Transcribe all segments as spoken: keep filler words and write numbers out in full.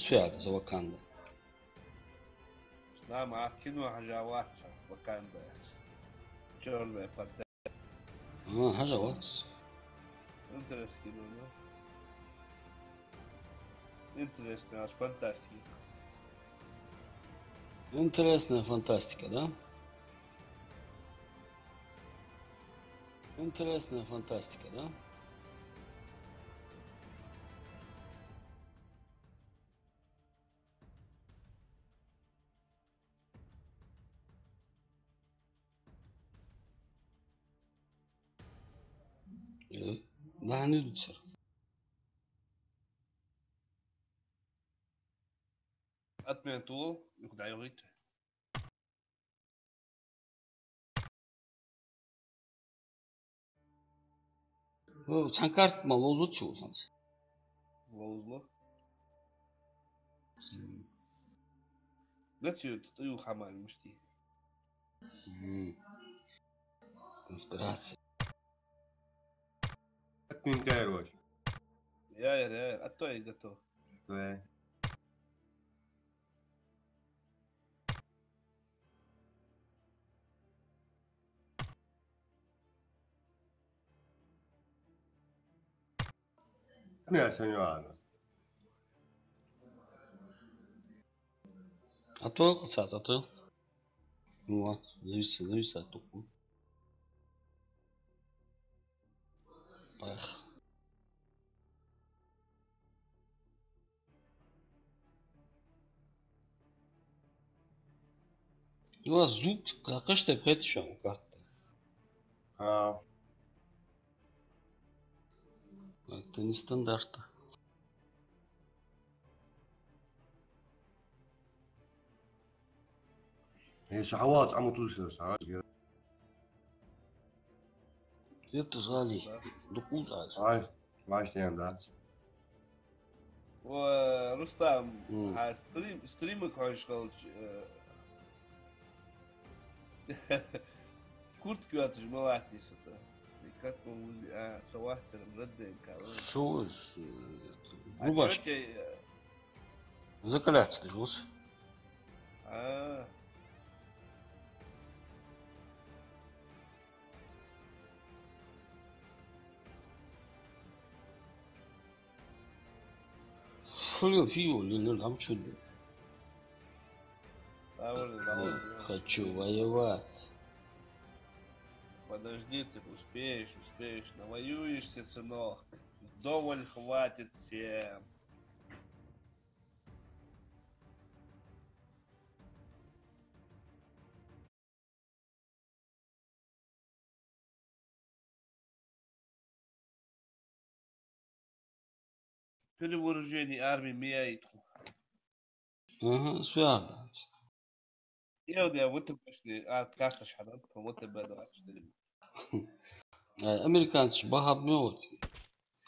Фу яхар из Ваканда? Нах, кино хьажа вац Ваканда яхаш. Чёрная пантера. А, хьажа вац. Интересное кино, да? Интересная фантастика. Интересная фантастика, да? Интересная фантастика, да? Э, нахьа нуьдуцар. Отмена тол, юха дӀайохийта. О, цхьан карта ма ловзуц цо санца. Ловзло. М. Гацию, тут и ухаман мишти. М. Конспирация. Как ты не даешь? Я, я, я, а то и готов. Да. Не, всё, не важно. А то кацат, а то. Ну вот, завис, завис от тупо. Пах. У вас звук кхы-, кхыча тайпа хет шоана карта. А. Как-то нестандартно. Э, шахват, а мы тут всё, а? Где-то сзади. Дукхуза аз. Ай, ваш тем, да. О, Рустам, М. А стрим, стримы хьожаш хилча, э, куртка йоацаш ма латтий со тӀа. И как он выгля-, а, со вац царна, Red Dead кара. Шо из, э, А рубашка. Чё тебе, э, Закаляться жёст. А. Фу, фу, ле, ле, там чё, ле? Давай, давай, давай. Хочу воевать. Подожди, ты успеешь, успеешь. Навоюешься, сынок. Вдоволь хватит всем. Перевооружение армии ма яй тхо. Ага, связано. Я вот, я вот обычный, а, карташ хьадан, по ВТБ двадцать четыре. Э, американцы бахаб ме вот.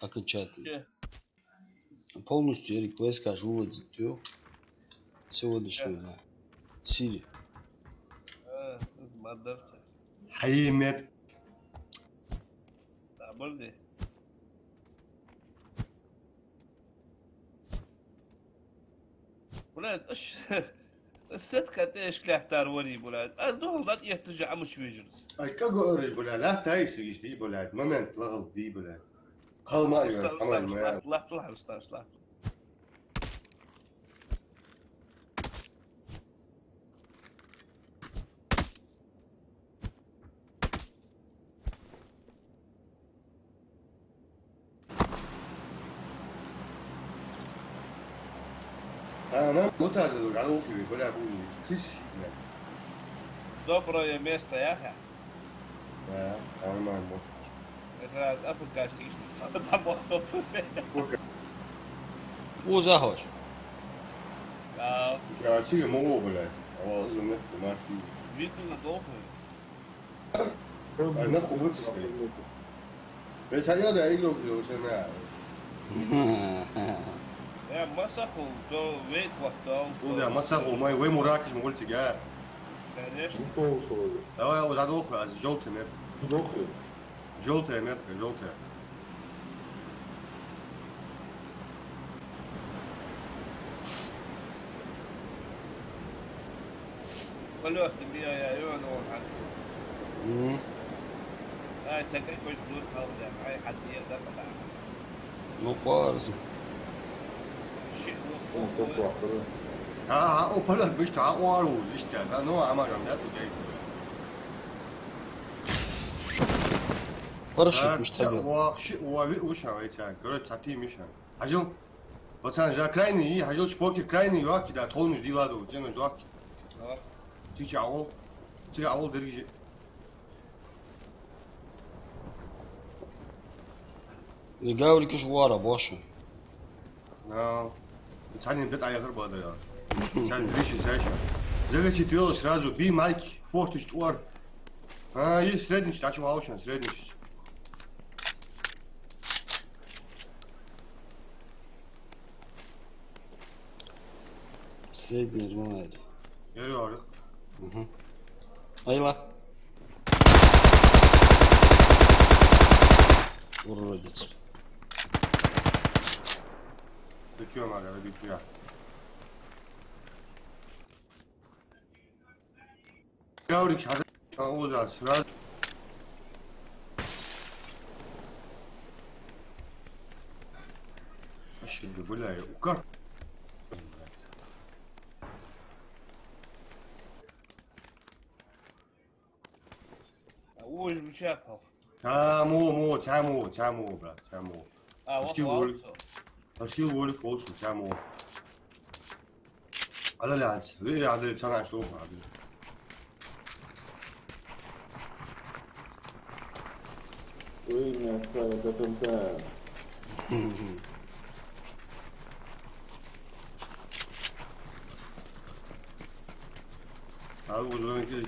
Окончательно. Че? Полностью, Эрик, войска же выводит, ё. Сегодняшнего дня. Сирия. Э, маддарца. Хьаемет. Да, бърди. Блядь, аш, сетка тӀа эшка лаьттар вари, блядь. Аз духьал дӀа этташ Ӏамаш вижарц. Ай, каго ораш, блядь, лаьттай сигиш ди, блядь, момент лагӀал ди, блядь. Кхалма ай, Рустам, хамай Рустам, ма я. Лаьтта, лаьтта, Рустам, лаьтта. А, нам вот это, а, ухи, бля, хуй, тысячи, бля. Доброе место, яха? Да, нормально. Как раз африканский, что там. Сколько? О, захочешь. А. Я тебе могу, блядь. А вот, ну, нет, ты маски. Видно, надолго. Ай, нахуй вытащили. Ведь а я, да, игру уже на. Э, масаху, то вейк вахтал. Ну да, масаху, май, вай муракиш, мультик, а. Конечно. Давай, вот, задоху, а жёлтый метка. Жёлтый. Жёлтая метка, жёлтая. Полёт ты бия я, ё, ну, вот так. Мгм. Ай, цакай, хоть тут, а, бля, ай, хат, бия, да, пока. Ну, парзи. Ши, ну, ну, то плохо, да? А, а, о, полёт, быстро, а, о, оружие, листья, да, ну, а, мажам, да, тут я и говорю. Хорошо, так, мишта, ца, бля. О, ши, о, ви, уша, вай, ца, короче, ца, ты, Миша. Хьажал, пацан, жа крайний, хьажал, чпокер крайний, вахки, да, тхонаш дила ду, тянаш вахки. Давай. Тича авол, тича авол дерги же. Не гаврикаш вара, баша. Ну, цанин бет аяхар бада, я. Сейчас дыши, сейчас. Загасить вело сразу, би майк, фортуч туар. А, и средний, а чё, аушан, средний. Средний, нормально. Я говорю. Мгм. Айла. Уродец. Ты чё, надо, убить тебя? Гаврик, хьажа, уза, сразу. Ашинга, бля, укар. А уж гуча пал. Ца мо, мо, ца мо, ца мо, брат, ца мо. А, вот, скилл вот, волит. Со. А скилл волит, волит, ца мо. Адалац, ви адалац, цараш тоху адалац. Ой, меня оставил до конца. А вы уже.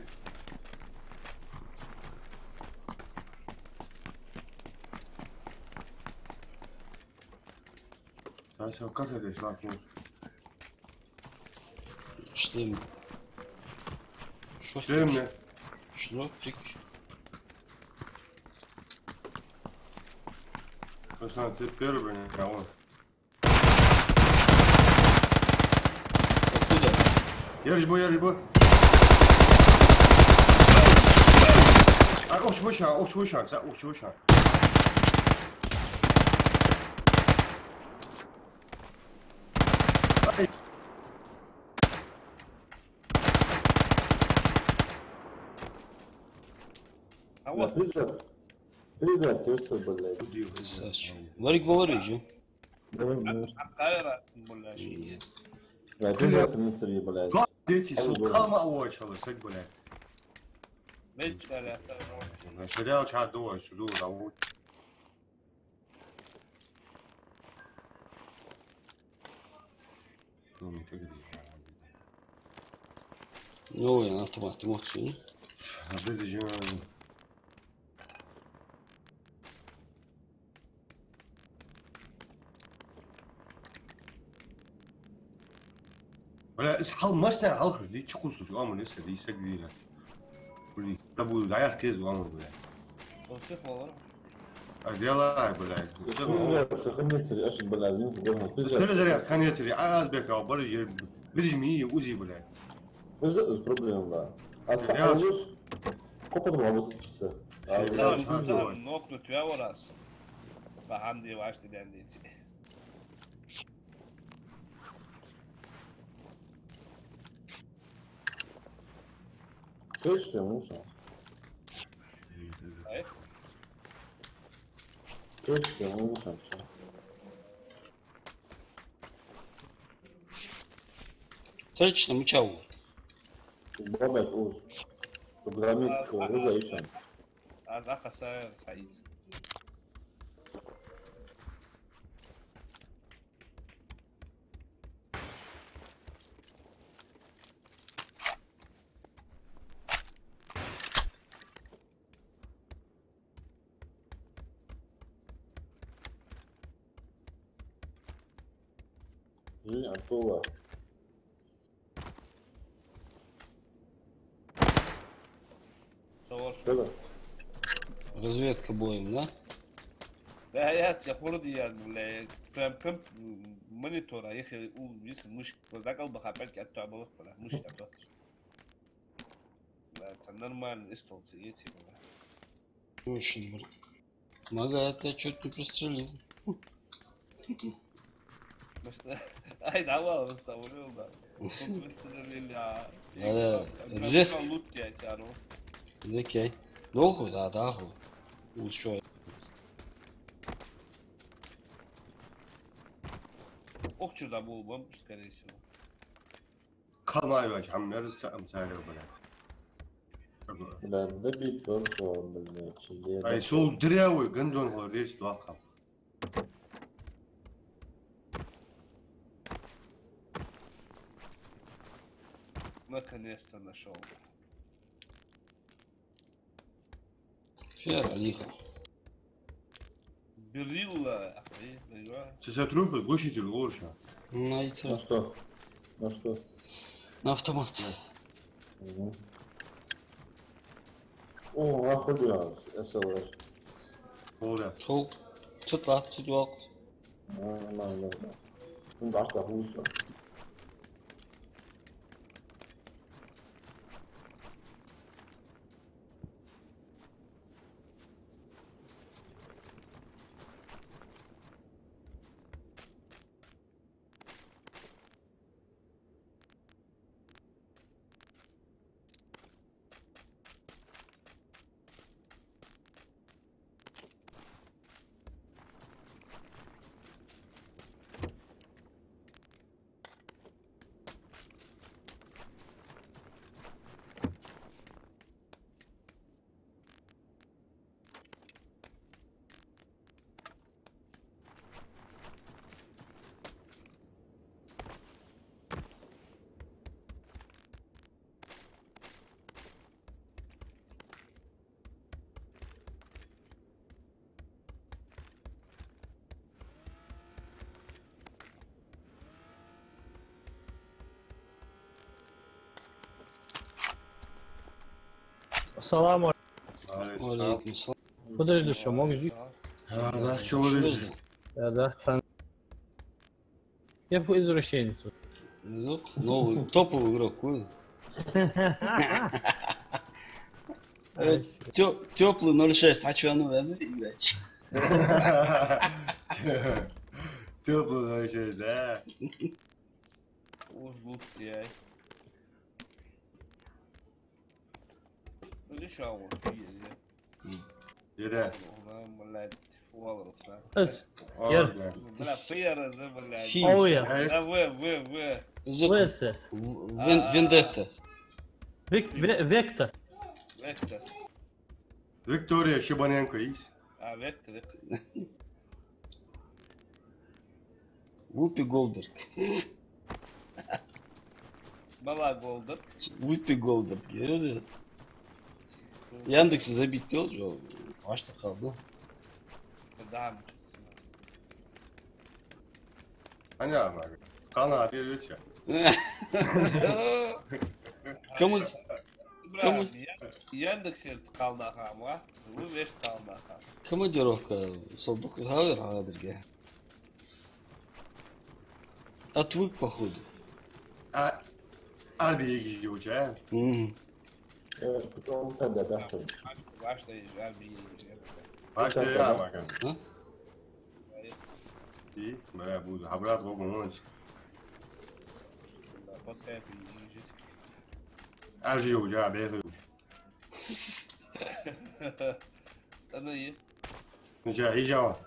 Ай, всё, как это шла, ну? Шлем. Шо шлем, ты? Шо ты? Руслан, ты первый, а он. Откуда? Ерж бу, ерж бу. А, уш выша, уш выша, за, уш выша. Ай. А вот. Призрак. Призрак, ты что, блядь? Сач. Варик валари же. Камера, блядь. Нет. Я призрак не цари, блядь. Дети, султама очала, саг, блядь. Мечка, блядь. Сериал чат дуа, сюду, да вот. Ну, я на автомат, ты можешь, не? А ты же. Бля, из хьал масна хьалхар, ди чукхуслуш, ама леса, ди саг вира. Блин, да буду, да я хтез, ама, бля. Он всех валар. А делай, блядь. Пизда, сохранится, аж, блядь, ну, пизда. Перезаряд, конец, а, азбека, бара, биржми, узи, блядь. Без проблем, да. А я так, копот вам высосется. А, сериал, блядь, чат, нокнуть я раз. Бахам де ваш, ты бен дети. Слышь, ты, ну что? Ай? Слышь, ты, ну что? Срочно, мы чего? Бабай, уж. Программист, а, уже ищем. А, а, а, а, Саид. М, а то ва. Что? Разведка боем, да? Да, я тебя хурди, я, бля, прям, прям, м, монитора, если у, если мышь, вот так, алба, опять, я тебя, бля, мышь, я тебя. Цхьа нормальный стол ца эций бала. Очень, бля. Мага, я тебя чуть не пристрелил. Просто, ай, давай, он там улёл, да. Он пристрелил, а. Да, да, резко. Лут я тяну. Окей. Доху, да, даху. Лучше. Ох, чё забыл, бомб, скорее всего. Кхалмайвач, хьаммер са ам царел, бля. Да, добить дон хо, бля, чиле. Ай, сол дырявый, гандон хо, рейс два хам. Наконец-то нашёл. Чё, Алиха? Берилла, ахуй, наверное. Сейчас я трупы, глушитель лучше. На яйцо. На что? На что? На автомат. Мгм. О, ахуй, да, эс эл эс. Холда. Сол. Чё, тла, чё, дёк? А, нормально, нормально. Ну, да, что, лучше. Салам алейкум. Подожди, что, мог жить? А, да, чё вы? Да, да, фан-, я фу извращенец. Ну, новый, топовый игрок, кой. Э, тё-, тёплый ноль шесть, а чё оно, да, ну, играть? Тёплый ноль шесть, да? Уж лучше, я. Ну, дешёво, я. М. Еда. Она, блядь, фуалрус, а. Эс. О, Ер. Да. Бля, пьер, да, блядь. Ши. Оу, я. Ай. Да, в, в, в. Из В С С. В-, Вен-, А. Вендетта. Вик-, Ве-, Вектор. Вектор. Виктория Щебаненко из. А, Вектор, Вектор. Вупи Голдберг. Бала Голдберг. Вупи Голдберг, я же. Яндекс забить тёл, чё? Аш так халду. Да. Аня, Мага. Кхалнах бервеча. Кому? Бля, кому? Я-, Яндексер кхалнах ма, вы веш кхалнах. Командировка, солдат, гавер, а, другие. Отвык, походу. А, армия егизи у тебя? Мгм. Э, потом тогда, да, что ли? Ваш, да, армия егизи. Ваш, да, я могу. А? И, бля, буду обратно в Уманский. Аржи у тебя, бегаю. Цанаи. Ну чё, и чё?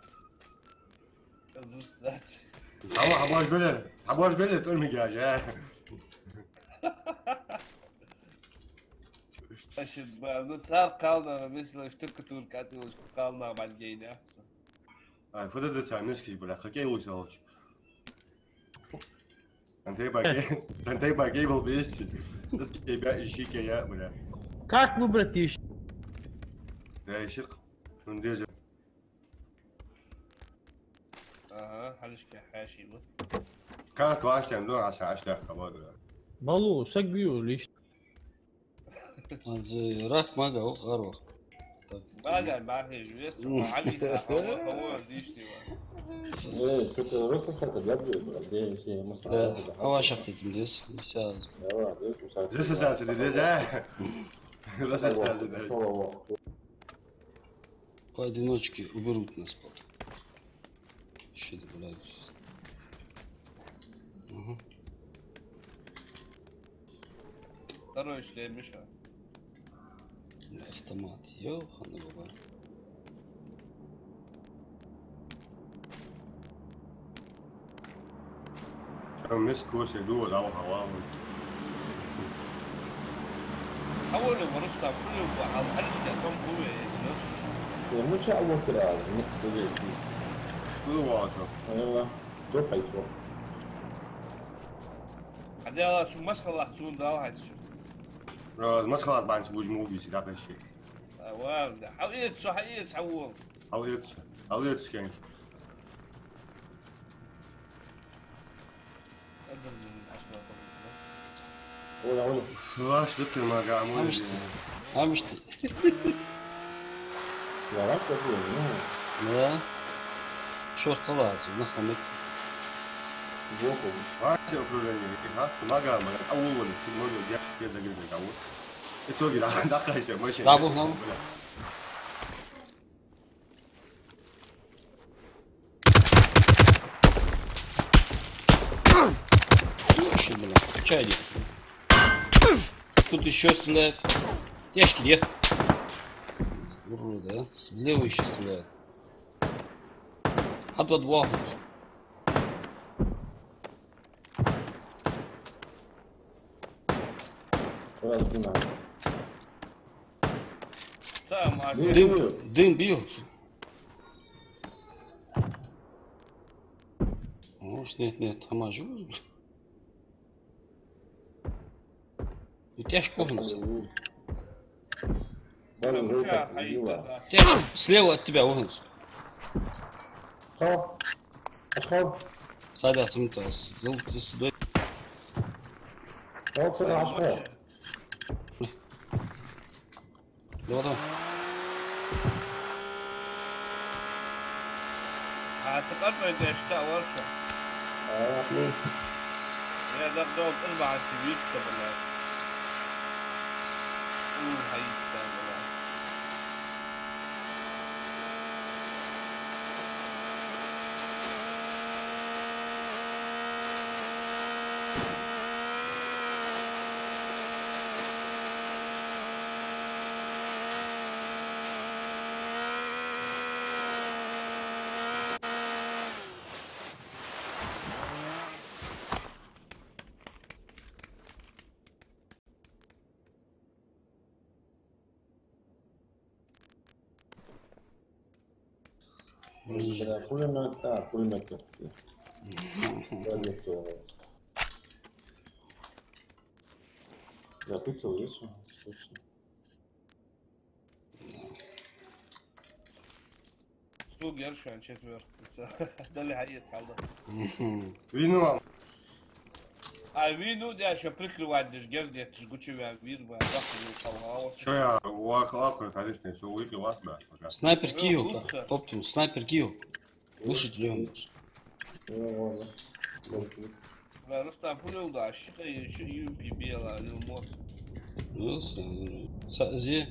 Хьабоаш белар, хьабоаш белар, тӀормига, а? Ашид ба, ну, цар кхалнах, мисал, штукатурка, а ты уж кхалнах мангейна. Ай, фу да цар мискаш, бля, хоккей луйса волча. Антей баке, антей баке был вместе. Нас кебя и щи кея, бля. Как выбрать ещё? Да, ещё. Шун дезе. Ага, халишке хаши вот. Как ваш там, ну, аса, аш так, кого-то. Малу, сагбию лишь. Аз рак мага, ох, арох. Так. Мага, мага, известно, Али, а, а, а, лишнего. Э, что-то русская хата, да, блядь, где все, мы Да, сразу, да. А ваша хата, здесь, здесь, а. Давай, здесь, усадь. Здесь, усадь, здесь, а? Раз я скажу, да. Поодиночке уберут нас потом. Щит, блядь. Ага. Второй шлем, Миша. Бля, автомат. Ёханый бабай. Там мискус я дуо дал хавал. Хавал варус там, хули ва, ал халиш я там буе, ну. Я муча авотра, ну, буе. Хули ва там? Эва, до хайфо. Хадяла шу масхалах цун дал хачу. Масхалах банч буж му биси да каши. Ава, да. Хавал ит, шу хавал ит, хавал. Хавал ит, хавал ит, шкенч. Ваш дукха мага аму. Амшти. Амшти. Я раз такой, ну. Да. Шо стало, нахамит. Боху. Ваш управление, как мага, мага, а улон, ты можешь взять, я загребу, а вот. Итоги, да, да, конечно, машина. Да, бухнул. Слушай, блин, чё они? Тут ещё стреляют. Тяжкий, нет? Уроды, а? Слева ещё стреляют. А тут два. Раз, не надо. Там, а, дым, дым бьёт. Может, нет, нет, там аж. У тебя ж кухонца. Слева от тебя, вон. Хо. Хо. Сада, сумта, зыл, ты сюда. Хо, сюда, хо. Давай, давай. А ты как бы говоришь, что лучше? А, ну. Я так долго, ты бахать, ты видишь, что, блядь. Ну, хаиста, блядь. Блин, да, пулемёт, а, пулемёт ёпти. Да, не то. Да, прицел есть, точно. Суг яршан четвёртый. Дали хаед халда. Вину. А вину дяша прикрывать деш гердетш гучевя вир ва дахну халгала. Что я, вахлаху, конечно, всё выпил вас, да, пока. Снайпер кио, топтун, снайпер кио. Глушитель ёмус. Ва, Рустам, пулил да, ши хай, ши юмпи бела, ну, мот. Ну, с-, с-, зи,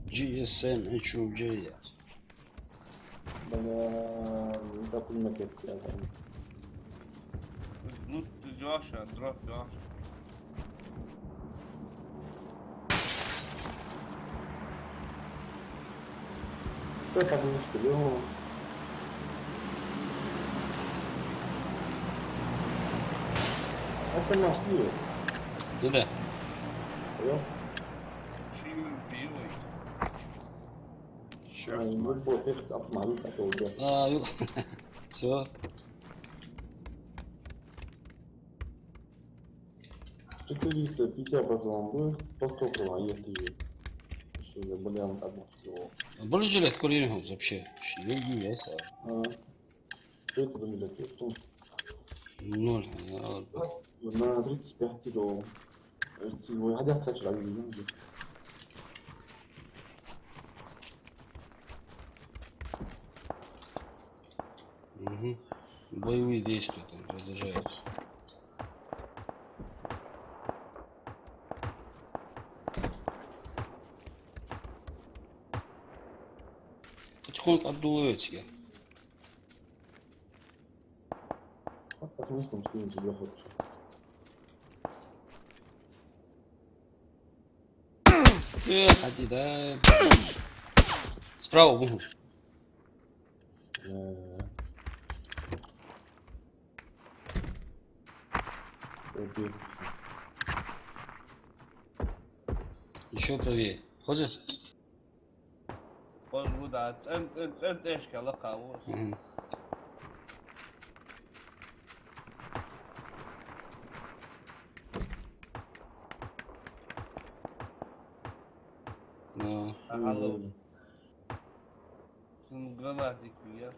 G S M, H U J, я. Бля, ну, так пулемёт, я там. Ну, ты идёшь, а, дроп, да. Что так не стрелял? Это Москве. Да-да. Алло? Чё, белый? Сейчас. А, ну, пофиг, обмануть, а то уже. А, ю-, всё. Четыреста пятьдесят пацан был, по сто кило, а если что, я болел одно кило. Были жилет курили вообще? Ш-, не, не, я сам. А. Что это были такие? Что? Ноль, наверное. На тридцать пять кило. Э, седьмой, хотя, кстати, раненый, ну, где? Мгм. Боевые действия там продолжаются. Хонг отдуло цига. Посмотрим, что он тебе хочет. Э, ходи, да. Справа, вон. Э. Окей. Ещё правее. Ходи. Хоз гуда, цӀен-, цӀен-, цӀен тӀехьашка лакха ва. Мгм. Ну. Ага, алло. Мгм. Цун гранатник я.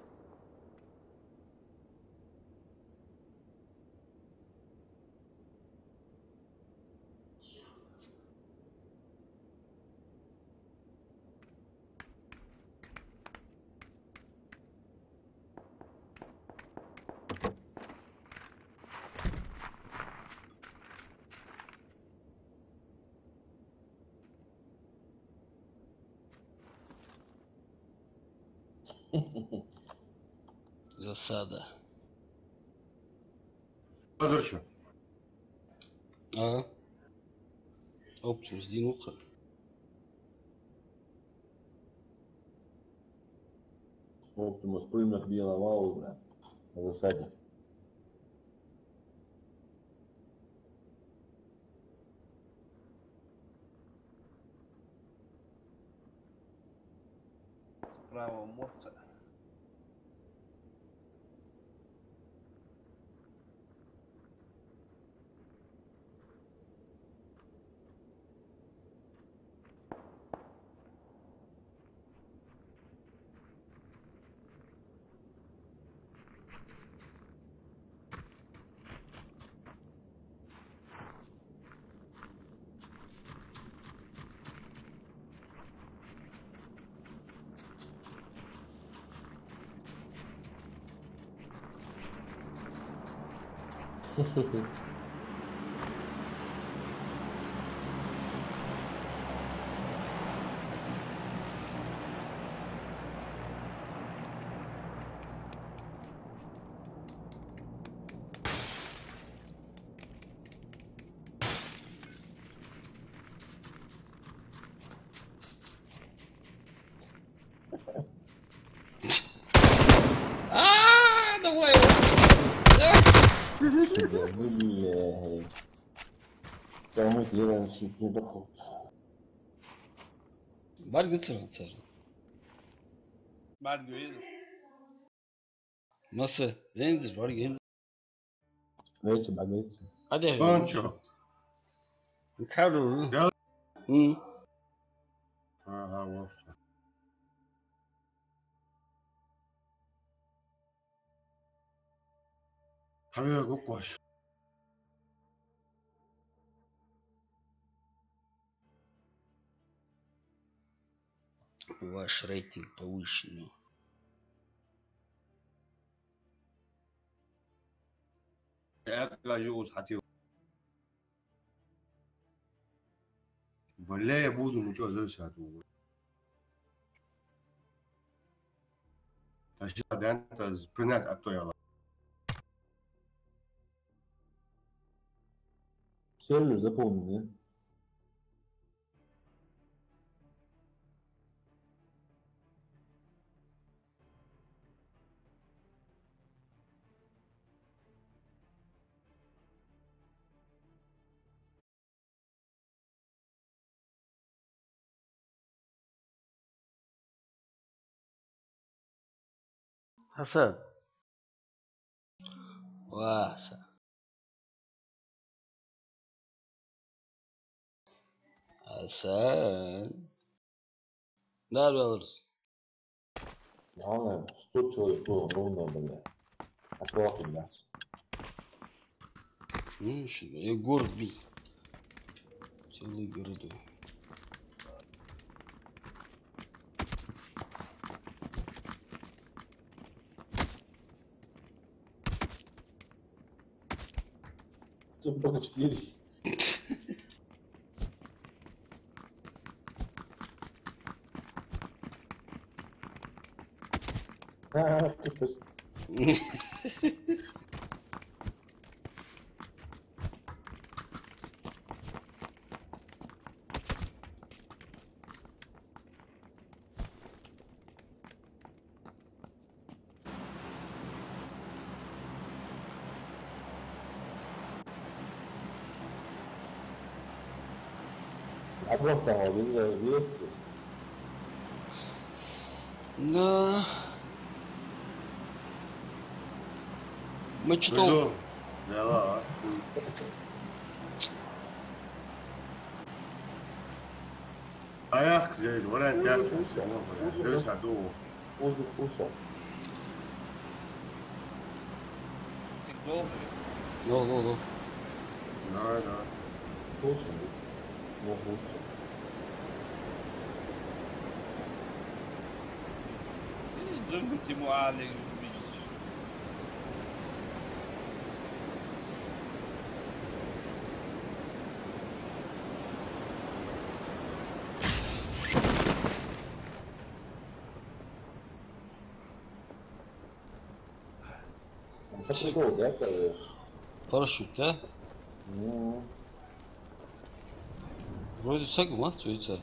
Засада. Короче. А? Оптимус дийнахьа. Оптимус пулемёт бе ма валлахӀи, бля. На засаде. Справа морца. А, давай. Бля, ну, бля. Кому дело не доходит. Баргацар, цар. Баргацар. Маса, вензер, баргин. Вензер, баргин. Аде. Панчо. Цару. Я. М. Ага, вот. Хаве гукваш. Ваш рейтинг повышен. Я скажу, усхатил. Бля, я буду, ну чё, зависит от того. Тащи, да, это принять от той, ала. Сервер заполнен, да? Хасан. Ва, Хасан. Хасан. Да, белорус. Ладно, сто человек было ровно, бля. А что ахуй, блядь? Ну, что, я город бил. Целый город. Тут пока четыре. А, Обратно, видно, видно. Да. Мы что? Пойду. Да, ладно. А я здесь, вариант, я здесь, я могу, я здесь, а то. Воздух кушал. Ты долго? Ло, ло, ло. Давай, давай. Слушай, могу. Думайте, Муалик, Как ты долго, да, короче? Парашют, да? Ну. Вроде саг ма, цуйца.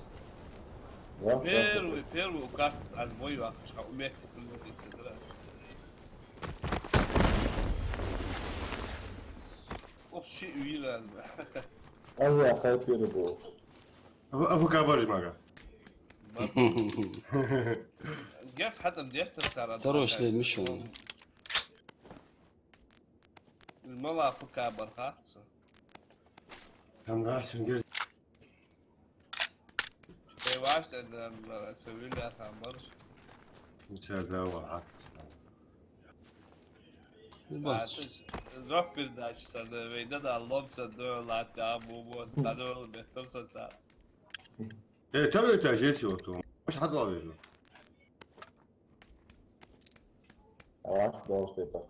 Да, да, да. Первый, первый указ от мой вахтушка, умеет приземлиться, да. Ох, ши уйла. А я хайпер был. А вы, а вы кабар мага? Герц хатам дехтар сара. Второй шлем ещё. Мала фука барха. Там гасун герц. Эй, ваш, да, да, да, со виля там барш. Ничего, да, вот. Барш. Зох передача сада, вейда да лом сада, лата, мумо, сада, бетам сада. Э, второй этаж есть вот он. Может, хадвал вижу. А, должен это.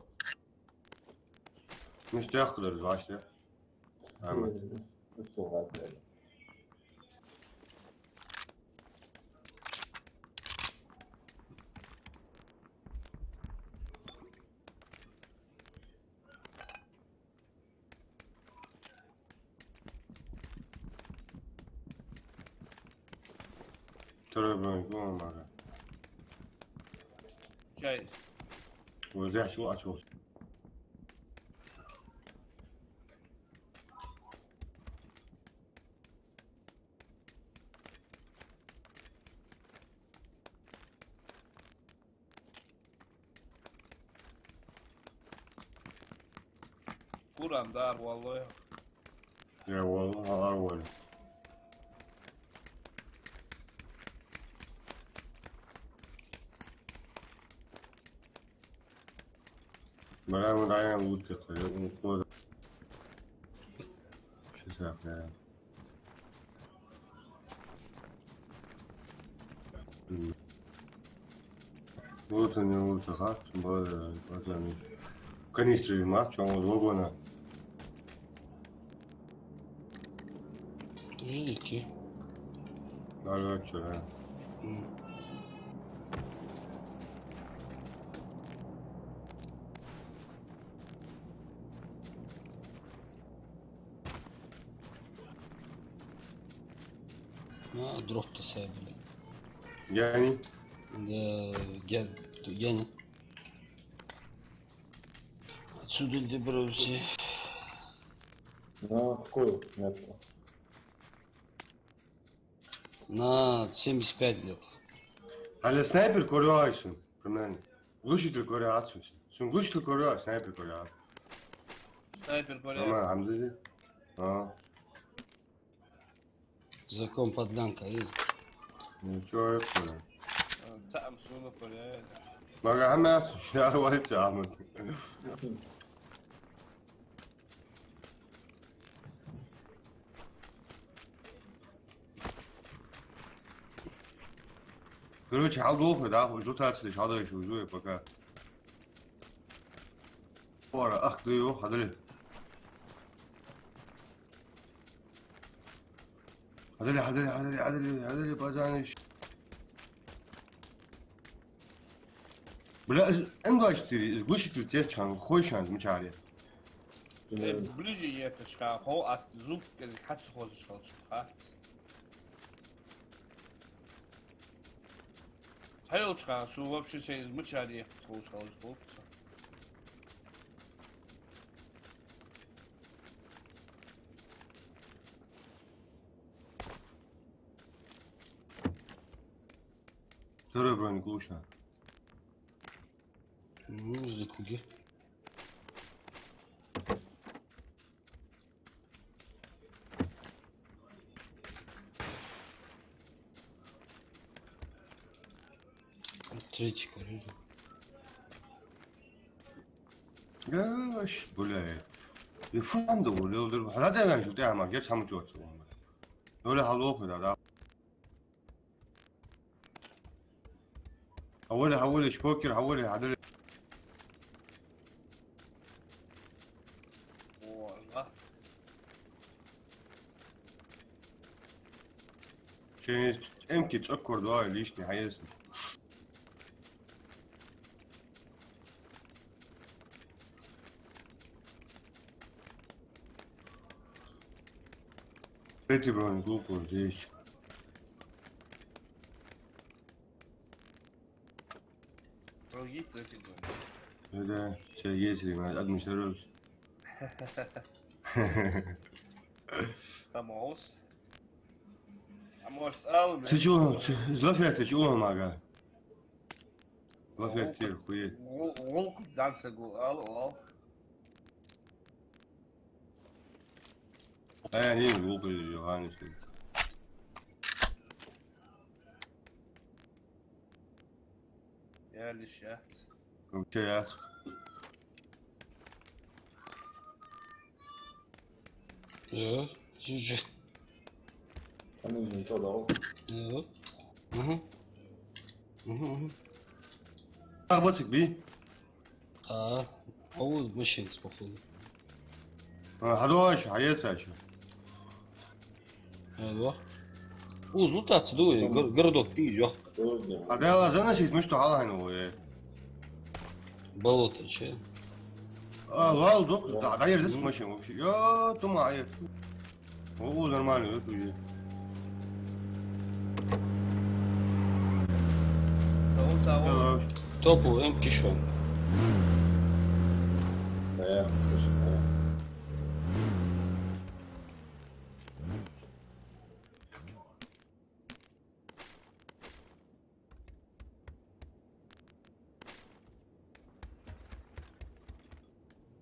Ну, что я куда, два, что? А, мы. Все, ладно. Второй бронь, вон, мага. Чай. Вот здесь, вот, вот. Курам дар валлой. Я валлой, ар валлой. Бараму даян лутка, я ун кода. Ши сахна. Вот они, вот, ага, пацаны. Канистры, ма, чё, вот, вагона. Ждите. Даже вчера. М. А, дроп-то сай, блин. Яни? Да, я, Яни. Отсюда добрался. На какой метр? На семьдесят пять где-то. А для снайпер короче, примерно. Глушитель короче. Сун глушитель короче, снайпер короче. Снайпер короче. Нормально, алхамдулиллах. А. Закон подлянка, и. Ничего, я понял. Там суна порядок. Мага хьамаьт, шар валча, Ахмад. Короче, хьал долху, да, уж лутаций, хьал дойш, уж пока. Пора, ах, ты его, хьадали. Хьадали, хьадали, хьадали, хьадали, хьадали, пацаны. Бля, из, ангашти, из глушитель течхан, хойшан, мчаре. Э, ближе еттачха, хо ат звук, э, хьаца хозаш халчха. Хайлчха, су вообще се из мчаре, хозаш халчха. Второй броник лучше. Ну, за куги. Третий коридор. Гаш, бля. И фу ам да, бля, бля, хьала да вен шу, тӀа ма, геш хӀама чот. Дола хьалоху да, да. Хьавола, хьавола, шпокер, хьавола, хьадола. О, да. Шен эм ки цӀаккор дуай лишний хьаэцна. Третий броник лукур здесь. Другие третий броник. Ну да, всё есть, ребят, администратор. Помолос. А может, ал, Ты чё, ты, из лафета чё, мага? Лафет, Волк, тир, хует. Вол-, волк, дан са гу, ал, ал. Э, не, глупый, Йоханнес. Я лишь я. Вообще я. Э, жи-, жи. Аны ничего дал. Э. Мгм. Мгм, мгм. Ах, бацик, би. А, а вот машинца, походу. А, хьадоагӀаш, хьаэцаш. Алло. Уз лутац, дуй, гор-, городок пи, ёх. А да, ладно, заносить, мы что, хьалхьайна вой? Болото, че? А, лал, док, да, да, ерзац машин вообще. Ё, тума, ай. О, нормально, вот, уйди. Того, того. Давай. Топу, эм кишон. Да, я слышу, да.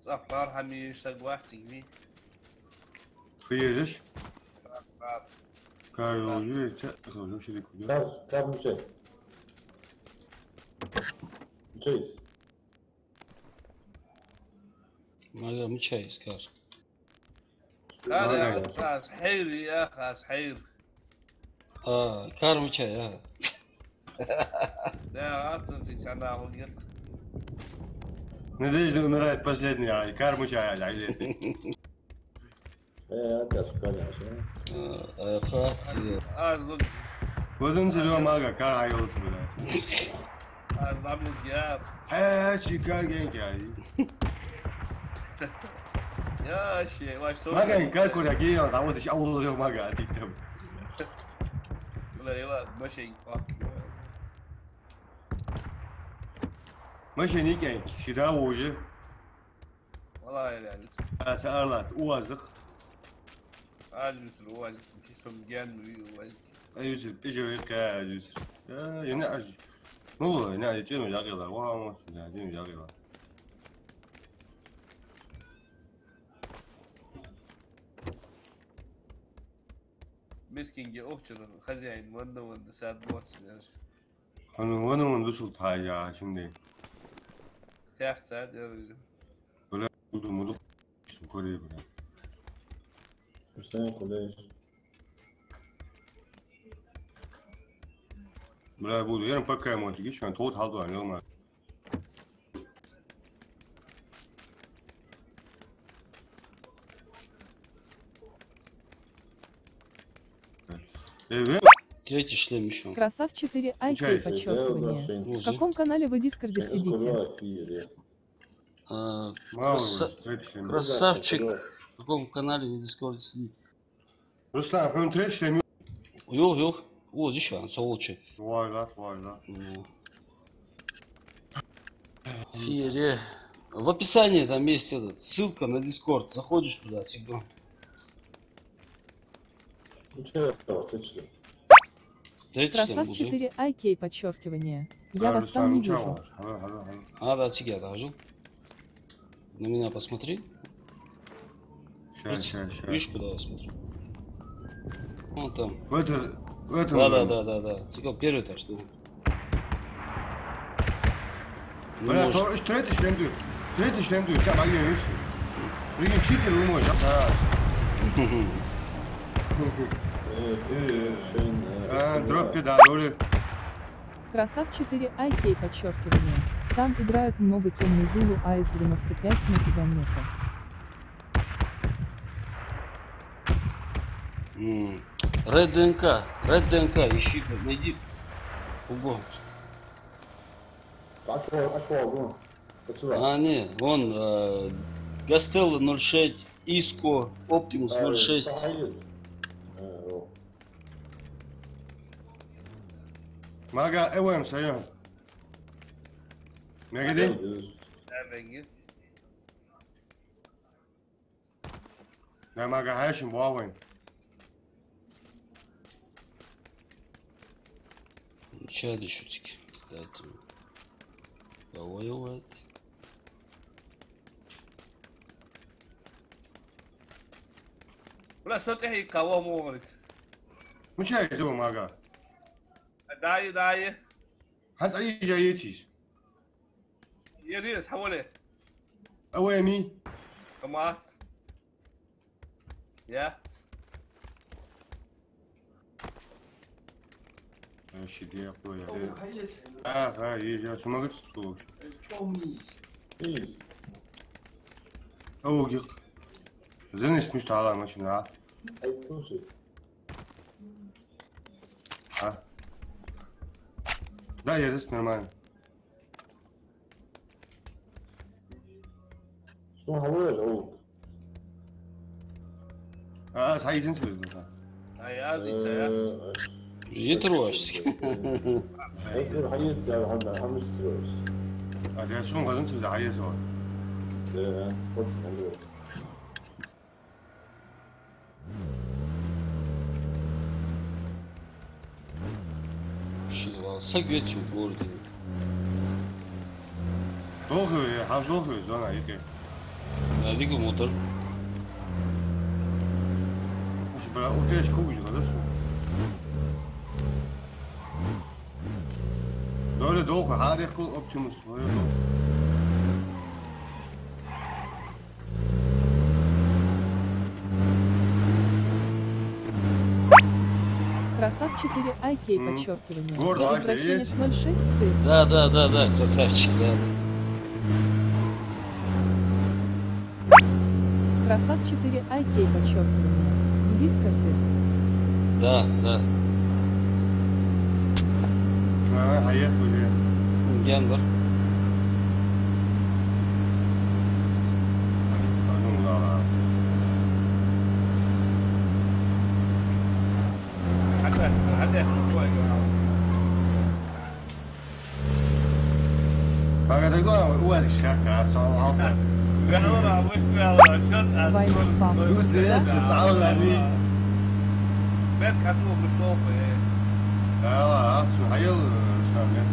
ЦӀа пар хьамийш саг вахтиг ви. Хуелаш? Пар, пар. Карл, юрий, ца, хо, ну, шерик, да? Кар, кар мучай. Мучай. Мага мучай, скаж. Кар, Мага. Я, хас хьейр, я, хас хьейр. А, кар мучай, я. Да, атун си цана хугир. Надежда умирает последняя, ай, кар мучай, ай, ай. Э, атас, конечно. А, а, хати. А, звук. Вадим зрё мага, кар айылт, бля. А, ламу я. Э, чи кар генг я. Я, ще, ваш со. Мага, кар куря гея, там вот ещё аул зрё мага, а ты там. Бля, я, машин, фак. Машин икенг, шида уже. Валлахьи, аьлла. А, ца арлат, уазах. Аьлла, уазах, кисом ген, уазах. Аюзир, пижеве ка, аюзир. Я, я не аж. Ну, не аж, чину ягила, ва, ва, я, чину ягила. Мискинге охчур хозяин, ванна, ванна, сад боц, знаешь. Хьона ванна ван дусул тхьайя, шинден. Хехцад, я. Бля, буду, буду, корей, бля. Постоянно куда. Бля, буду, я пока мотик, ещё тот халду, а, нормально. Эве. Третий шлем ещё. Красав четыре I K, подчёркивание. В каком канале вы в Дискорде сидите? А, краса-, красавчик. В каком канале вы в Дискорде сидите? Руслан, хьона третий шлем ю? Юх, юх. О, здесь он, сволочи. Вай, да, вай, да. Ну. Фире. В описании там есть этот, ссылка на Дискорд. Заходишь туда, всегда. Ну, чё я сказал, третий шлем? Третий шлем, Красав четыре I K, подчёркивание. Я вас там не вижу. А, да, цига я даже. На меня посмотри. Ща, ща, ща. Видишь, куда я смотрю? Вон там. В это, в этом. Да, да, да, да, да. Цикл первый этаж, да. Бля, то уж третий шлем дюр. Третий шлем дюр, там, а, я вижу. Блин, читер, вы мой, да? Э, э, э, Шейн, э, а, дроп, да, доли. Красав четыре I K, подчёркивание. Там играют много темный Зулу, а С девяносто пять на тебя нету. М. Red D N K, Red D N K, ищи, найди. Уго. Пошёл, пошёл, ну. А, не, вон, э, Гастелло ноль шесть, Иско, Оптимус ноль шесть. Мага, эвэм, сайон. Мегади? Да, мегади. Да, мага, хьаьшим, вовен. Ча дешутик. Да, ты. Кого его это? Бля, что ты, кого морит? Ну, ча, иди, мага. Дай, дай. Хьан ай жа ецис? Ерис, хьавале. Авеми. Камат. Я. Ай, ши де, я понял. А, а, я, я, сумагат стул. Ау, гих. Занес мишта ала машина, а? Ай, слушай. А? Да, я здесь нормально. Что говоришь, Олег? А, схьаийцан ца веза, да? Ай, аз ийца, я. Э, Итруаш. Ай, ты хьаийца, я, хьан, хьан итруаш. А, я сум хазан ца веза, хьаийца. Да, вот, Олег. Ши вал саг вецу городе. Дохуй, хьажа дохуй, зона, ике. А, дика мотор. Уж, бля, утеш кугуш, да, шу? Доля дохуй, хьарехкул Оптимус. Красав четыре I K, подчёркивание. Возвращенец ноль шесть, ты? Да, да, да, да, красавчик, да. Красав четыре I K, подчёркивание. В Дискорде. Да, да. А, а я уже. Генбер. А, ну, да, да. Погоди, главное, у вас как раз, а, а. Вайнфам. Ну, зря ты стал, Рами. Бэт, как мы вышел, э. Да, а, а, что, а я, э, что, нет?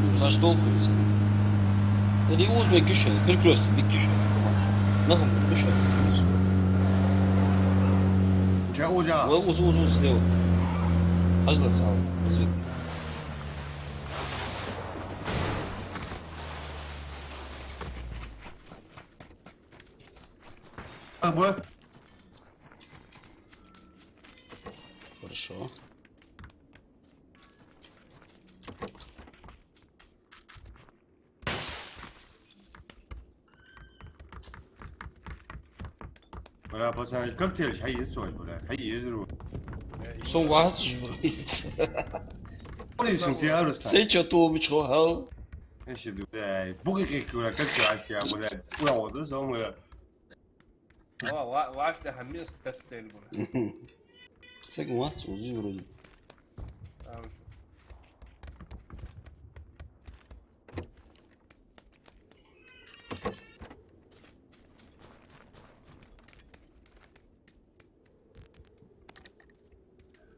Ну, за что хуй? Или уз бегишь, перекрёсток бегишь. Нахуй, бегишь. У тебя узя. Ой, уз, уз, уз, слева. Хьажал, сал, разведка. Ага. Хорошо. Бля, пацаны, как ты, хьаийца, бля, хьаийца. Сона вац. Полисан ти арус. Сай чё ту мичхо, хал? Эши ду, эй, буги кик кура, как ты ачки, а, блядь, ура, вот, это самое. Ва, ва, ваш да хамис тестер бура. Саг вац, узи вроде. Ам.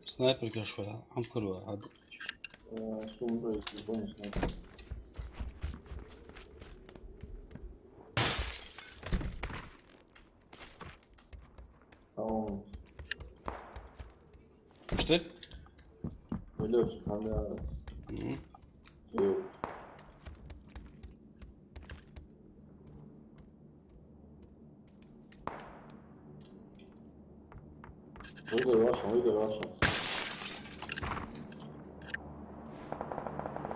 Снайпер кашфа, ам курва, хад. Э, что он говорит, не помню, снайпер. А он Что? Валёрчик, ага. Мгм. Э. Выиграй, Ваша, выиграй, Ваша.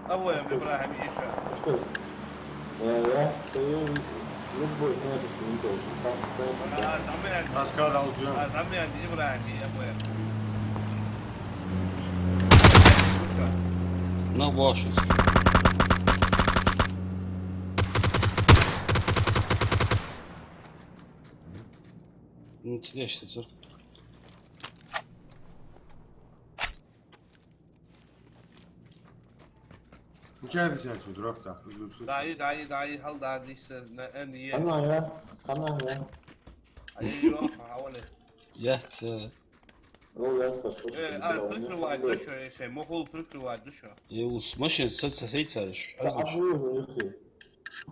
Обоим, Ибрахим, ещё. Что? Э, я стою, любой снайперский винтовка. Там, там. А, там я. Рассказал, да. А, там я, Ибрахим, я понял. Ну что? На вашу. Ну, тебе что, цирк? Мича дисян цу дроп тӀа? ДӀа а, дӀа а, дӀа а, хьал дӀа а дисса, на, эн е. Хьанна я? Хьанна я? Ай, йо, хьавале. Я, ца. О, я, пошёл. Э, а, прикрывать да шо, если мохол прикрывать да шо. Э, ус машин, са, са, сей цариш. Да, а вы уже, яхи.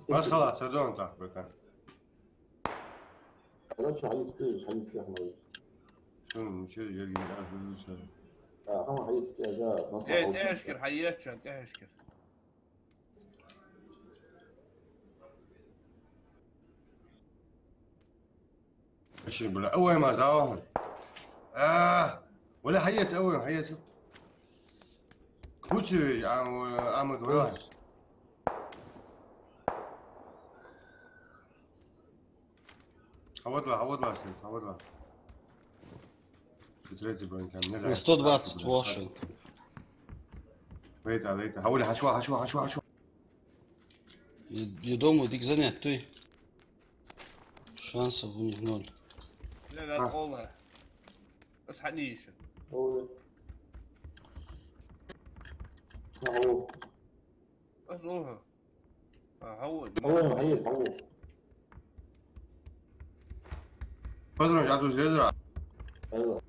Вас халат, садон так, братан. Короче, хьаэца кӀезига, хьаэца кӀезига, Ахмад. Шун, ничего, я не знаю, что это. А, хьаэца кӀезига, да, нас. Э, тӀехьашкара, хьаэца, тӀехьашкара. Аши, бля, ой, ма, завал. А, вала хьаэца, ой, хьаэца. Кучи, а, а, мы говорим. А вот ла, а вот ла, а вот ла. Третий бронь там, не знаю. На сто двадцать вошел. Вейта, вейта. Хьавола, хьачуа, хьачуа, хьачуа, хьачуа. Я, я думаю, дик занят, ты. Шансов у них ноль. Бля, а. Ола. Ас хьани ещё. Ола. Ау. Ас ола. А, хьавола. Хьавола, хьавола, хьавола. Патрон, я тут зря. Хьавола.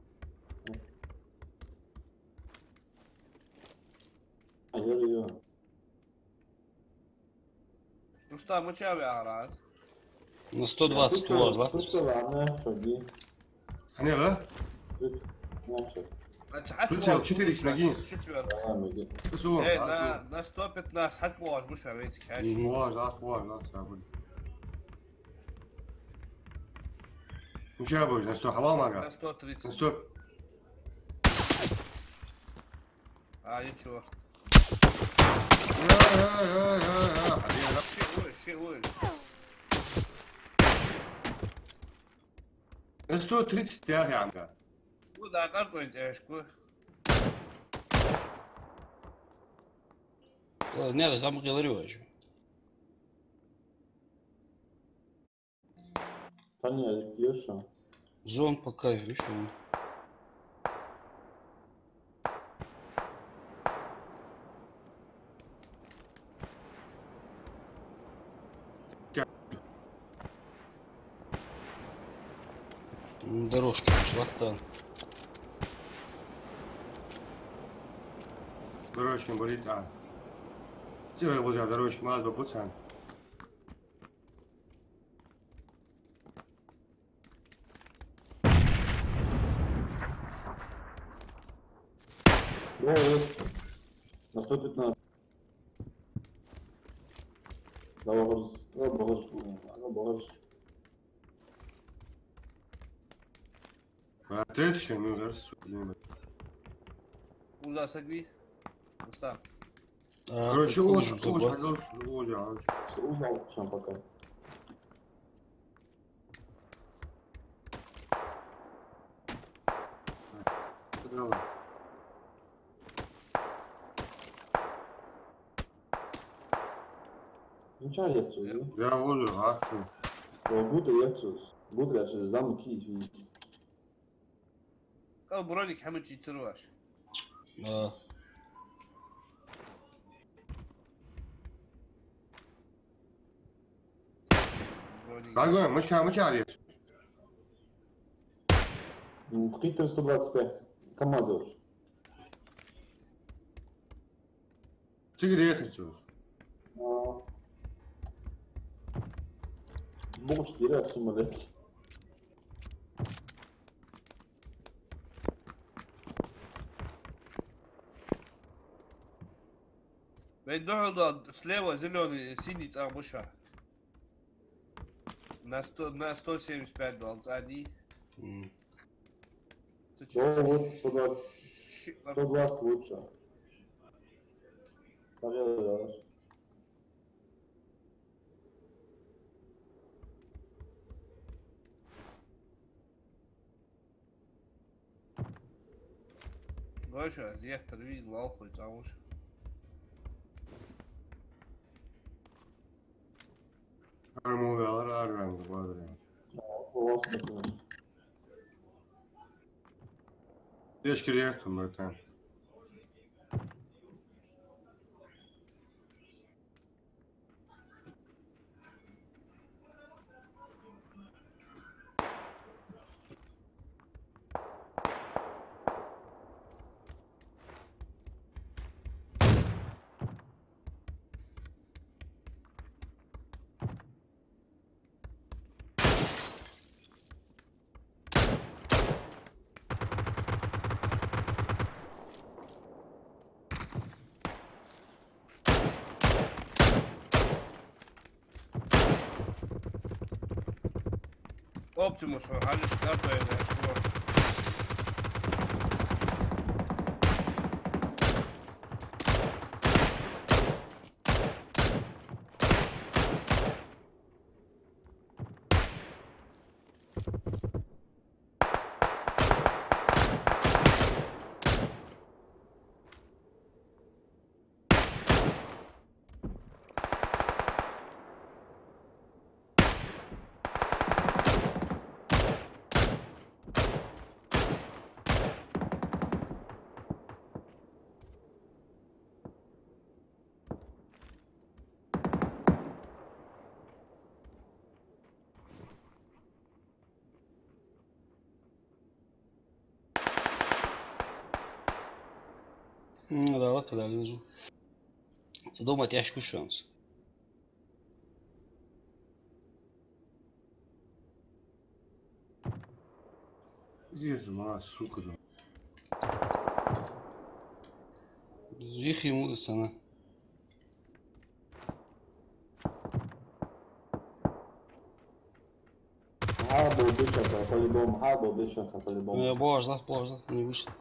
Ай-яй-яй. Ну что, мы чё, Виарас? На сто двадцать, сто двадцать. Хьанега? Прицел четыре икс ноги. Четвёртый. Ага, ноги. Э, на, на сто пятнадцать, хьат богаш, муша, вейцик, хьач. Богаш, ах, богаш, ах, забудь. Ну чё, богаш, на сто, хьавал мага? На сто тридцать. На сто. А, и чёрт. Э, э, э, э, э, хьаеха. Ши уж, ши уж. Э, сто тридцать пять янга. Ну да, как он тяжко. Э, не, там говорю ещё. Таня, а где ещё? Зон пока ещё. М, дорожка пошла, да. Дорожка болит, а. Тира возле дорожки, маза, пацан. Во, во. На сто пятнадцать. Да, багаж. Да, багаж. Да, багаж. А, третий, что, ну, зараз, блин. Уза сагви. Уста. А, короче, прикол уж, уж, уж, уж, уж. Уза, всё, пока. Ничего нет, чё, да? Я буду, а что? О, будто я тут. Будто я тут, замки, извините. Кал броник хӀама чу йицар ваш. А. Броник. Дагой, мышка, мышка, Олег. М, кхийтар сто двадцать пять. КамАЗ. Сигареташ цо. А. Бухачка дира самолет. Вай духьал дола слева зелёный, синий цӀагӀа ба шоана. На сто, на сто семьдесят пять долаш цӀагӀа дий? М. Цу чу О, вот сто двадцать, ши-, сто двадцать лучше. Пожалуй, да. Вай шоана зехтар вий, лоалахой цӀагӀа вуш. Армавелар, арвенга бадрен. Тешкилехту, братан. Оптимус, хьалаш кӀартой деш ва. М, да, вот туда лежу. Цу дома тяжко шанс. Где ты, мала сука, да? Их ему сана. Хьал бу бишаха, по-любому, хьал бу бишаха, по-любому. Э, боже, боже, не вышел.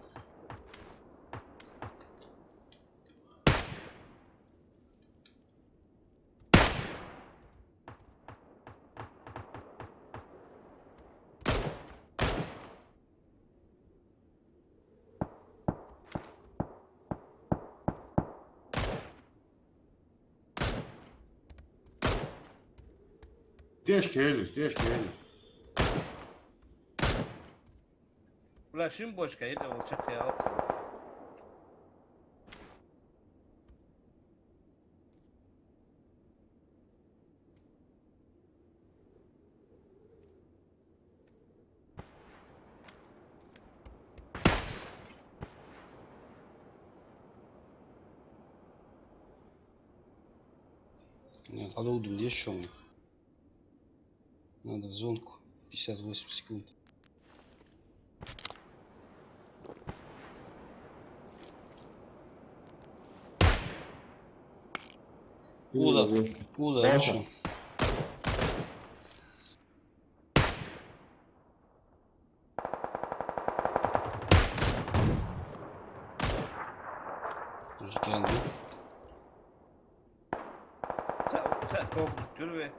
Тешкелаш, тешкелаш. Бля, шин бочка, это вот чё ты алца. Нет, а долго дешёвый. Надо в зонку. Пятьдесят восемь секунд. Уза, уза, Паша. Уза. Жгенди. Ца, ца, ток, тюрве.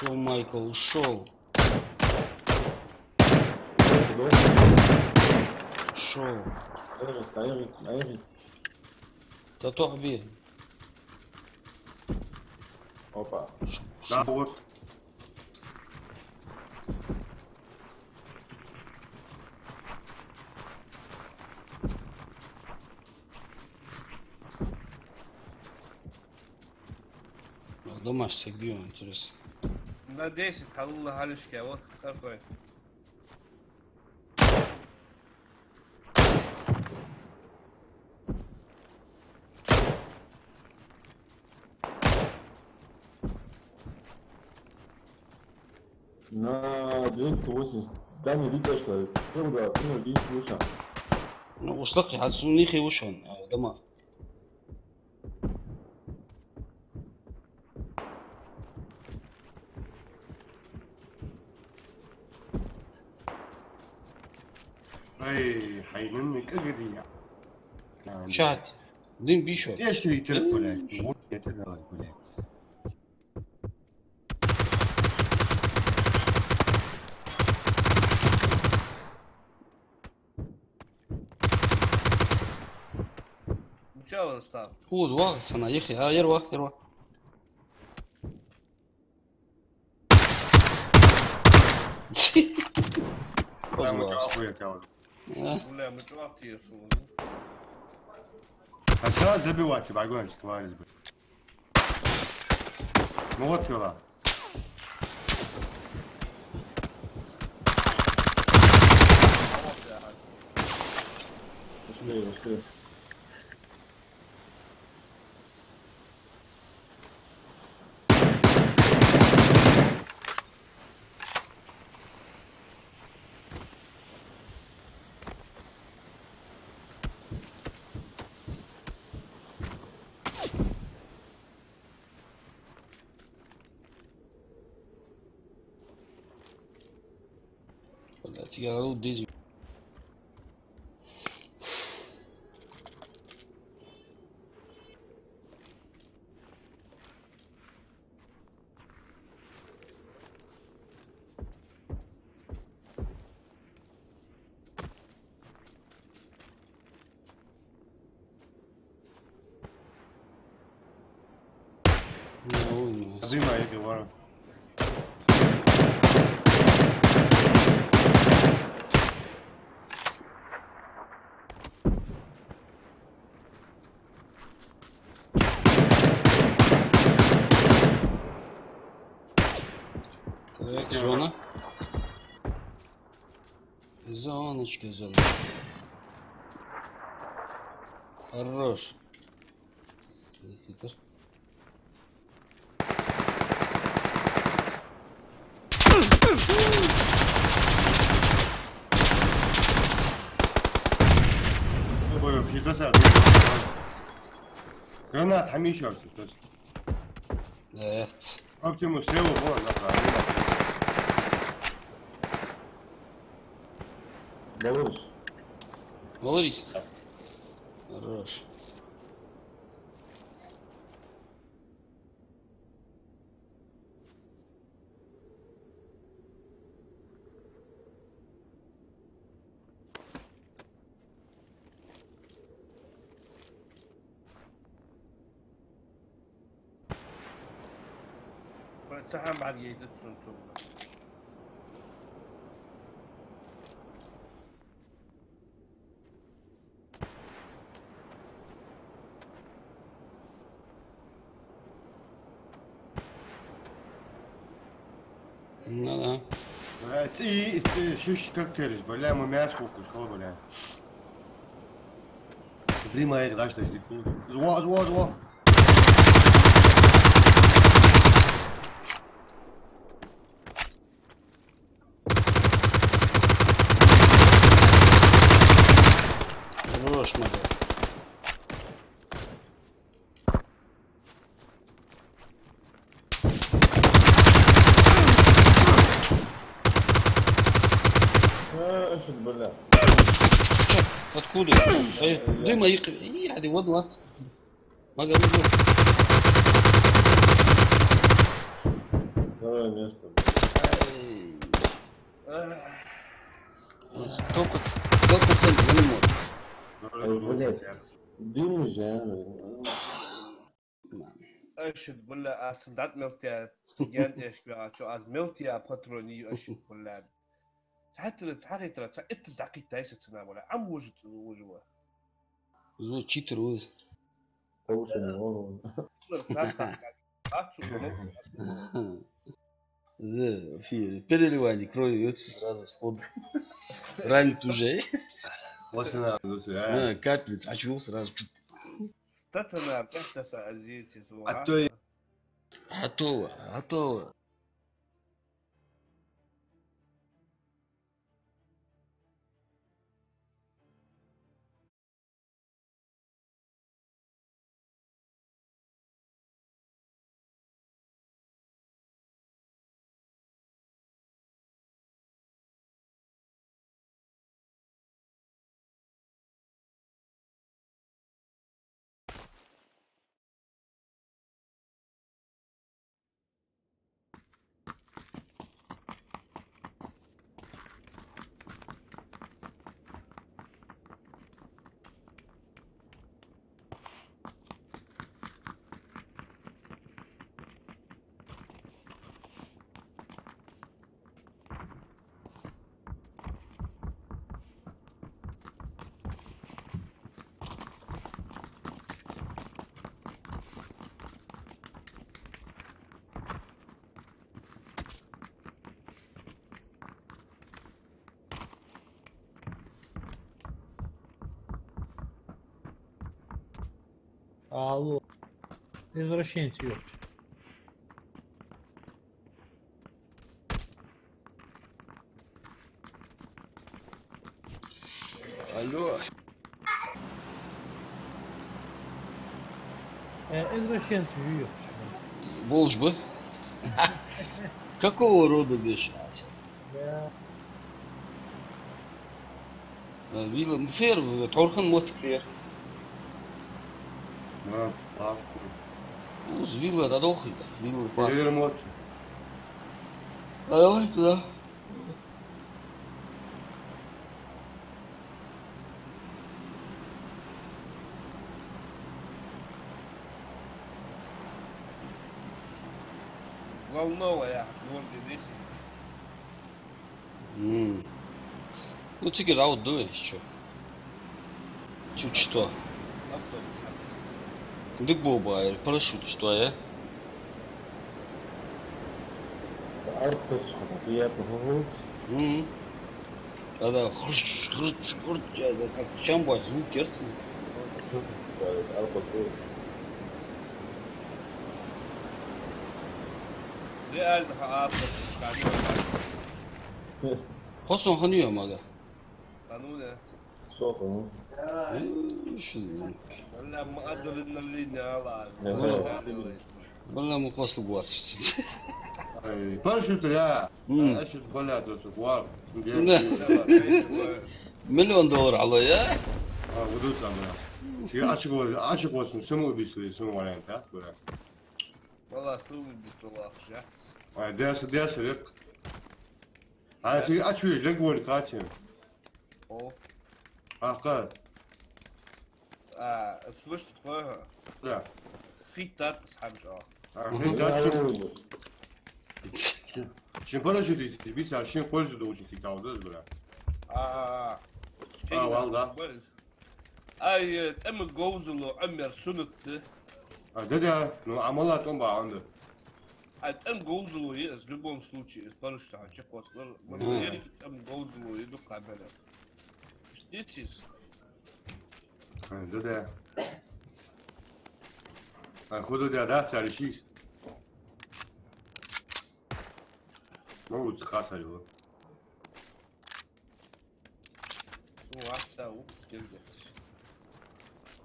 Ушёл, Майкл, ушёл. Ушёл. Наверх, наверх, наверх. Да то бе. Опа. Да, вот. Домашний саг бе, интересно. На десять халула халишка, вот такой. На двести восемьдесят. Здание видишь, что ли? Чем да, ну, двести выше. Ну, уж так, я отсюда не хи ушёл, а, дома. Ай, хьайнан кӀагадия. Шат. Дин бишо. Эшкий тирк, блядь. Вот это давай, блядь. Мича вара став? Хьуз ва, сана, ихи, а, ер ва, ер ва. Прямо Хьуз ва. Ахуя, кого? А? Бля, мы чё, ахуя, что ли? А сразу добивать, вагончик, тварь, блядь. Ну вот дела. Ушли, ушли. Блядь, я ору, дези. Зима, я говорю. Так, зона. Зоночка, зона. Хорош. Хитр. Ой, хитр сар. Гранат хьамийша, то есть. Нет. Оптимус, слева, вон, направо. Беларусь. Беларусь? Да. Хорош. Цхьан бӀаргеи дацун цунна. Ну да. Э, цӀи, цӀи, шиш как териш, бля, мы мяч кукуш, кого, бля. Блин, моя игра, что ли? Зво, зво, зво. Хорош, мадам. Э, эшит, бля. Откуда? Э, дыма их, и, я не вот вас. Мага, мага. Да, Второе место. Ай. Эх. Сто процентов, сто процентов не мог. Ай, блядь. Дым же. Ашид, бля, аз цун дат мелтя, ген тешка, а чё, аз мелтя патрон ю ашид, бля. Цхьатарра, цхьахетарра, цхьа иттаза дӀакхийттай са цунна, бля. Ам вужа, вужа ва. Зо читер вуз. Таушен, вон, вон. Цхьа, цхьа, цхьа, цхьа, цхьа, цхьа. Зо, фи-, переливание крови, вот сразу сходу. Ранит уже. Вот она, вот, а. А, капельница, а чё сразу? Стационар, как-то со-, а здесь, а то и- Готово, готово. Алло. Извращенцы, ёпта. Алло. Э, извращенцы, ёпта. Болаш ба? Какого рода бешенцы? Да. Э, вилла, фер, тхьовра хинна моттиг фер. Ма, парк. Уж вилла дӀадолхийта, вилла парк. Лер мотт. А давай туда. Волновая, аж гордый весь. М. Ну, цигара Ӏовдал, чё? Чё, что? Дика боба, парашют, что, я? Аркхаш, приятно говорить. М. Да-да, хрш, хрш, хрш, я, я так, чем бы звук керцин? Реально, а, а, Хоссон ханна ю мага. Ханна ю. Сохо, ну. Э, шин. Валла, ма адаллина линия ала. Ага. Валла, ма хосл гуас. Ай, парашютер, я. М. Ай, ашид, валла, то су гуар. Да. Миллион доллар ала, я? А, буду там, я. Я ачи гуас, ачи гуас, самоубийство, самовариант, а, бля. Валла, самоубийство, валла, я. Ай, дяса, дяса, век. А, ты, а чё, я говорю, Катя? О. А, как? А, слышь, ты такое? Да. Хитат с хабжа. А, хитат, чем, чем больше ты, ты бить, а чем пользу ты очень хитал, да, бля? А, а, вал, да. Ай, э, тӀема говзало, Ӏомер суннат да. А, да, да, ну, Ӏамала тӀом ба, анда. Ай, тӀема говзало я из, в любом случае, из парашют хьа чакхоацар. Мгм. Ма, тӀема говзало я дукха бара. Иштта деций из? А, да, да. А, худа да, да, цари шийс. Ну, вот хасарила. Ну, а что, ух, стердец.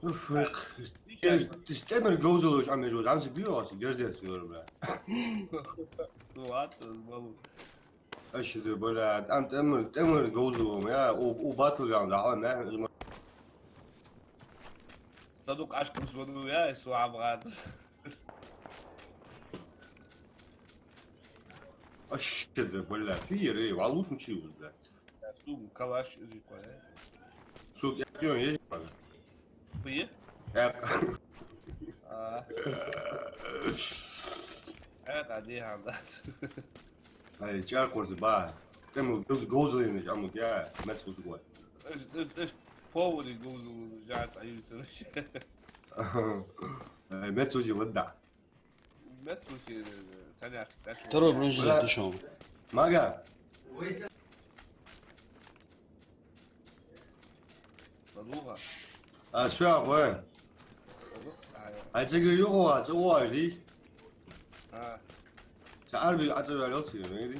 Ух, эх. Ты ж тӀемар говзалаш, а между там се бьёшь, гердец, говорю, бля. Ну, а что, балу. Аш да, бля, там тӀемар, тӀемар говзалом, я, у, у батл гам, да, а, мя, Садук ашкус вану, я, и суабгад. Аш да, бля, фиер, эй, валут мчи уж, бля. Су калаш из квая. Су я пьён, я пьён. Фиер? Я. А. Э, кадихан да. Ай, чар корза ба. Тем гол гол зелени амут я, мец кусгой. Эш, эш, эш, поводи гол зелени жат аюцаш. Ай, мец уже вот да. Второй бронежилет дошёл. Мага. А, всё, вой. А тебе юго, а ты ой, иди. А. Ты арби, а ты валил, ты, иди.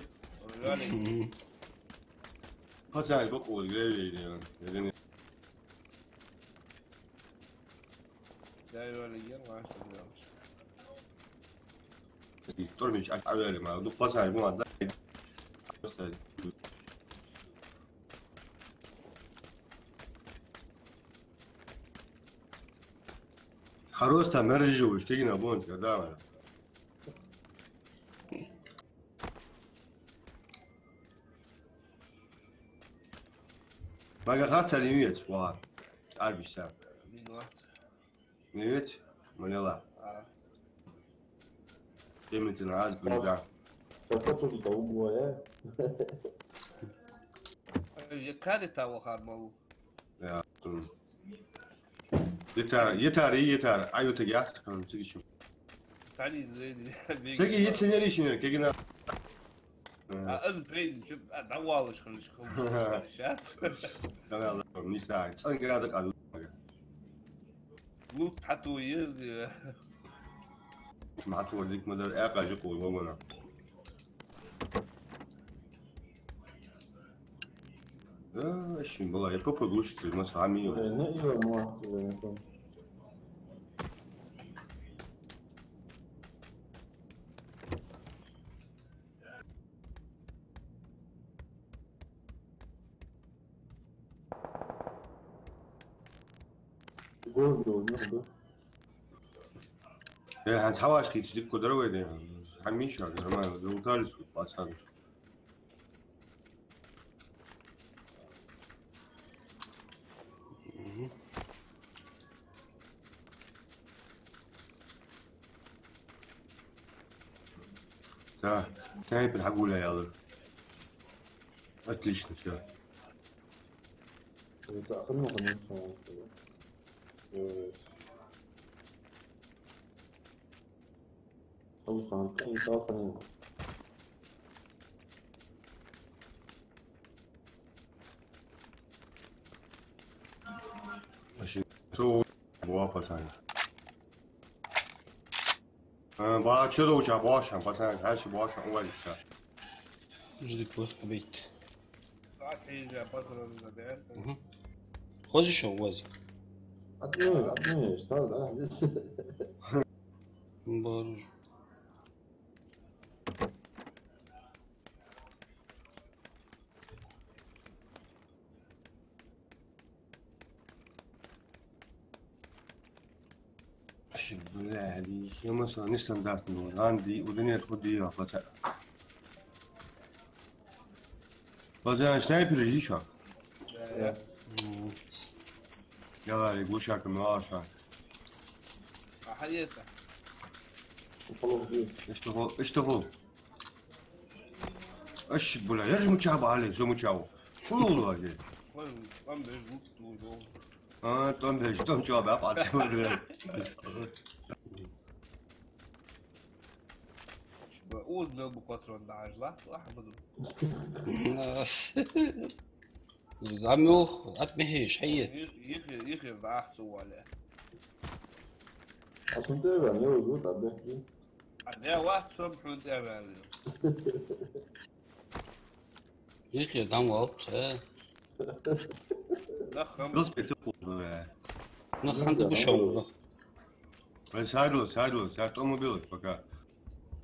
Пацан, бокол, грей, иди. Дай валигер, ма, что делаешь? Тормич, а, а, вали, ма, ну, пацан, ну, отдай. Просто. Хорош там, мержи уж, ты на бонт, да, ма. Мага харцар нимет, ва. Арбиса. Минут. Нимет, малела. А. Темитина аз буда. Сапа туди та угу, э? Э, я кади та вахар малу. Я, ту. Етар, етар, етар. Аюта яхт, кам, цигишим. Сани зейни. Сеги ецинери шинер, кегина. А, аз бейн, чу, а, давалыш хылыш, хылыш, шат. Давала, не знаю, цангада каду. Лут хату езди. Мату дик мадар, а, кажи кул вагона. Да, шин была, я попаду, что ты, мы сами. Э, ну, и вот, ну, Э, хӀанз хьаваш кийча дика кудар вай де. Хьамиша, нормально, залутались тут, пацаны. Мгм. Да, снайпер хьагуляй, Алла. Отлично, всё. Это охренеть, конечно. Э, Алхан, ты не стал охранять. Вообще, то была, пацаны. Э, ба, чё ты у тебя башен, пацаны, дальше башен, увалится. Жди, пусть победит. Мгм. Хочешь ещё, Вази? Одну, одну, что, да? Барыш. Аши, бля, ди, я масала нестандартный, анди, удинет худи, а, пацан. Пацан, снайпер же ещё. Да. Ну. Я говорю, глушак, ну, а что? А, хаета? Ишта хул, ишта хул. Аши, бля, я же муча бали, что муча? Фу, вроде. Ой, там даже лут, лут, лут. А, там даже, там чё, бля, пацан, бля. Уз мел бу патрон даже, ла, ла, буду. Замюх, отмехиш, хьаец. Их, их, их, их, вахцу вале. А сунтера, не уйдут, отдохни. А не вахцу, сунтера. Ихе дам валт, э. Нах хам. Респект, э. Нах хам, ну, бушам, нах. Ай, садло, садло, сад автомобиль пока.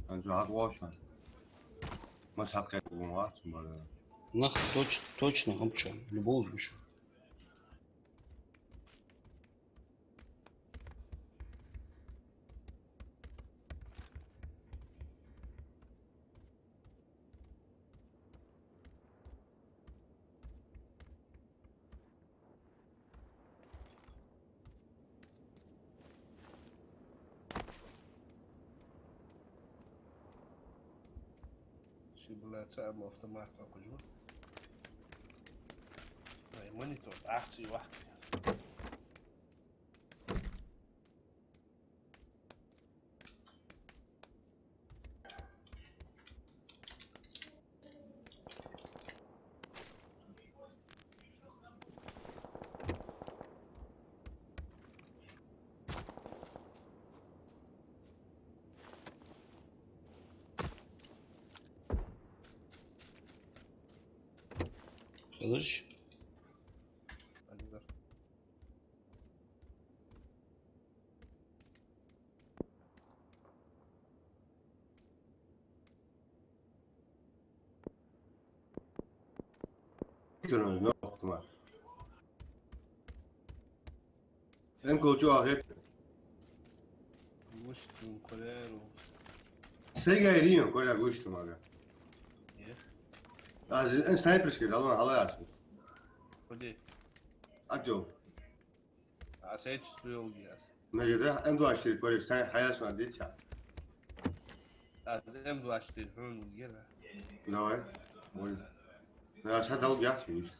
Ан жо хат воша. Мас хат кай гум вахт, бара. Нах точ-, точно хам чам, любой уж. Бла, цхьа ам автомат хьокхаш ва. Ай, монитор ахча вахт. Хилаш? Виктор, ну, автомат. Эн колчу ахет. Гушту, коряро. Сайгай рион, коря гушту мага. Е? Аз эн снайперский, да, ладно, ала аз. Ходи. Атё. А сеч стрёлги аз. Нагида, М двадцать четыре кореш, сай хаяс ма дитса. Аз М двадцать четыре хун гена. Давай. Боль. Да, ша дал гяц миш.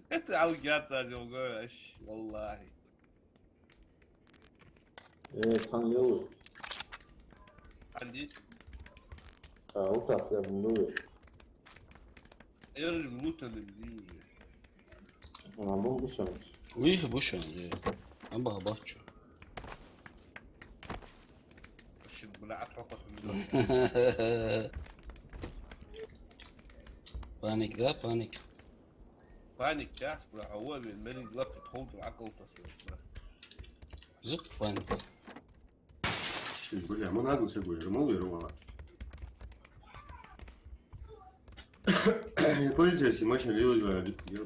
Это алгяц аз угош, валлахи. Э, тан йоу. Андит. А, вот так, я думаю. Я же лута не вижу. А, ну, бушан. Уих бушан, е. Ам баха бачу. Шин, бля, атроха. Паник, да, паник. Паник час, бля, а вот, блин, мери главки тхолту акалтас, бля. Зук паник. Шин, бля, мы надо все будем, мы вернули. Полицейский машина лилась, бля,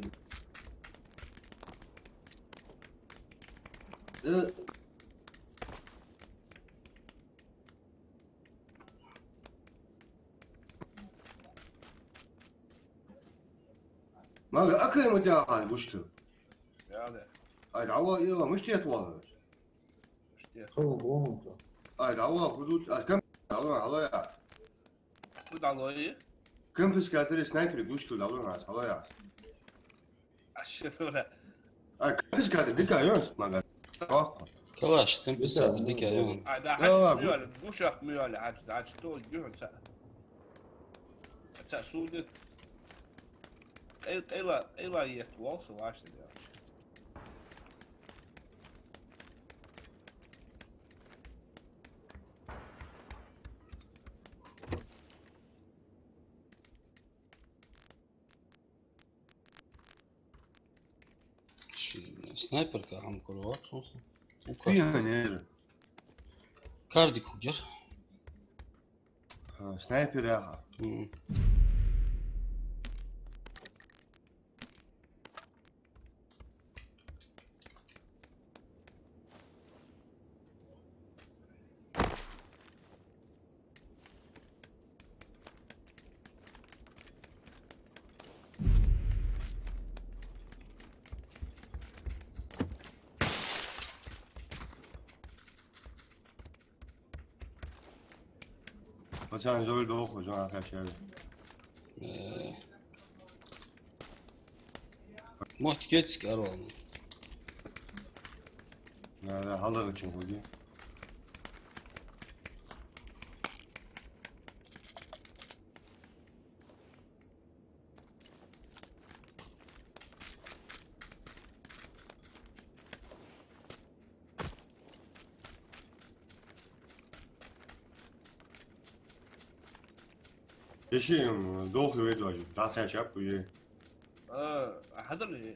э, Мага, акай ма тяхьа гушту. Яде. Ай, дӀавала, ила, муштет вала. Муштет. Хала бонта. Ай, дӀавала, худут, ай, кам, дӀавала, хьалая. Фу дӀалой? Конфискатори снайпери гушту, дӀавала, хьалая. Ашхила. Ай, конфискатори дика йонс, мага. Калаш, конфискатори дика йон. Ай, да, хьач муяли, гушах муяли, хьач, хьач, то гюхьца. Ца судит. Эл-, эла, эла ет волса вашта делаш. Ши, снайперка хӀама курваксуса. Ука. Пионер. Кардик хугер. А, снайпер яха. Мгм. Пацан, зовир доху, зон ахача. Э. Мотт кецк арвал. Да, да, хьалдагачун худи. Иши, м, дохи вейдважи, дахьяч ап уе. А, хьадар ли?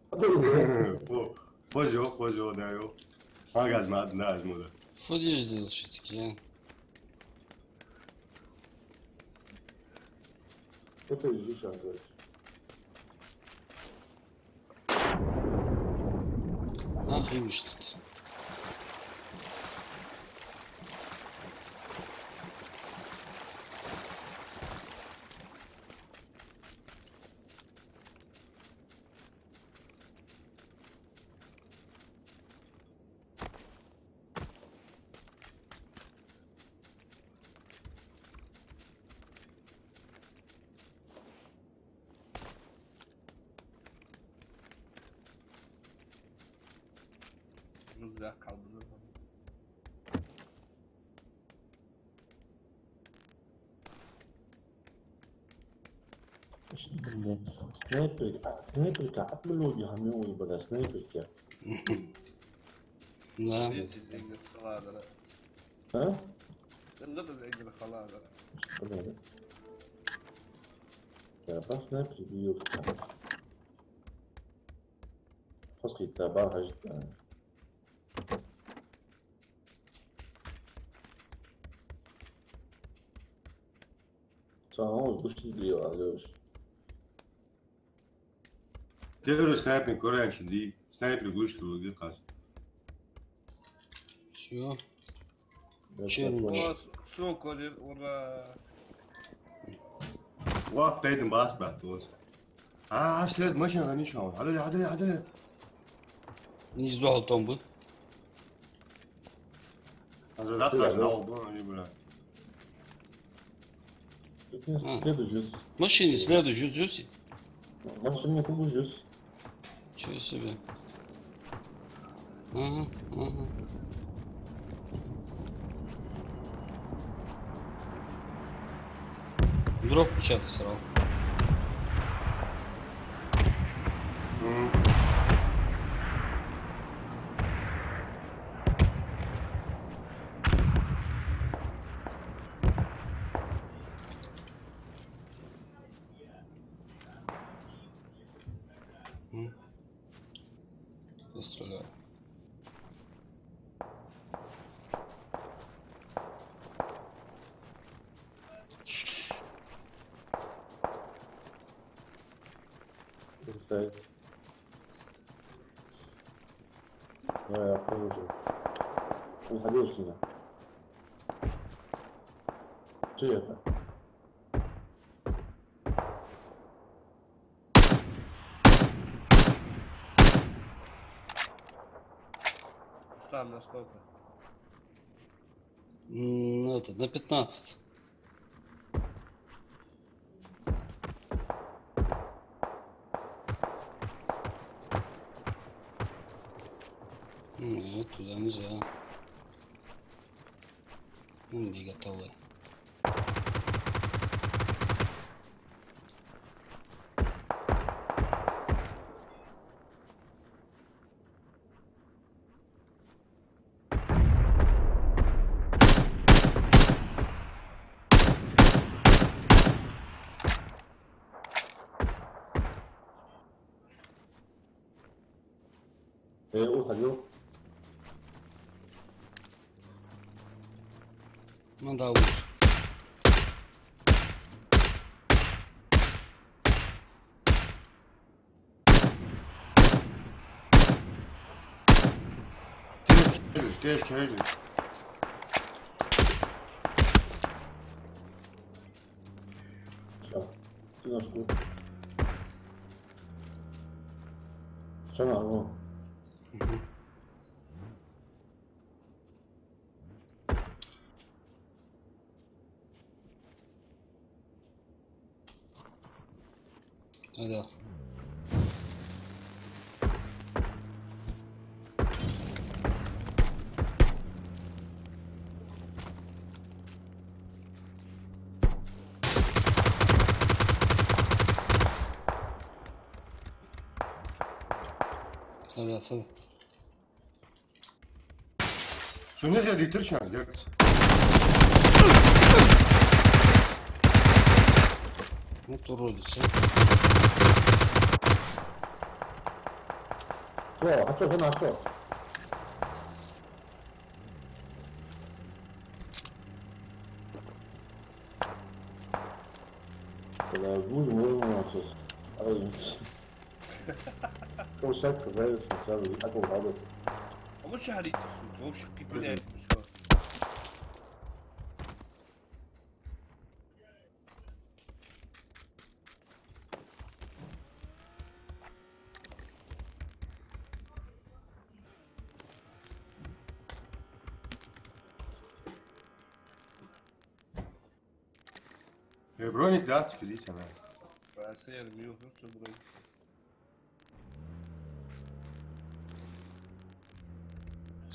Хо-, хозо, хозо, да, йо. Магаз мад, да, аз муда. Фу деш дел шицке? Фу деш дел шицке? Нахуй мишта. Бяхка хьалбузар. Снайперка, снайперка, атмологи хьамиули бара снайперка. Да. Деци зингар халадара. А? Зингар, зингар халадара. Да. Я по снайперке бил. После того, как Цхьа гуш дийла, Алёш. Дера снайпер короче ди, снайпер гуш тулги кас. Всё. Да, Чем так лучше? Вот, всё, Кодир, ура! Вот, тайдам бас, брат, вот. А, а, след машина, конечно. Хьадали, хьадали, хьадали. Не сдох там бы. А за да След, да? Сдох бы, они, бля. Тут не А. Следующий. Машине следующий, Джуси. Машине побужусь. Ничего себе. Ага, ага. Дроп печатать сразу. Мгм. М. Кто стрелял? Представить. Ну, я понял. Уходил сюда. Чё это? Там на сколько? М, это, на пятнадцать. Нет, туда нельзя. Ну, не готовы. Э, уходил. Ну да уж. Тез, тез, тез. Всё. Ты наш клуб. Всё нормально. Мгм. Алло. Сюда, сюда. Цунна зе дитар шоана, дерт. Вот уродец, а. Что? А что, жена, а что? Бля, боже мой, у нас сейчас. Ай. Шоай шаг хозяин сначала, а то радость. А вот шарик, вообще кипиляет, всё. Э, броник дац, килица, да. Россия, милфуд, что броник.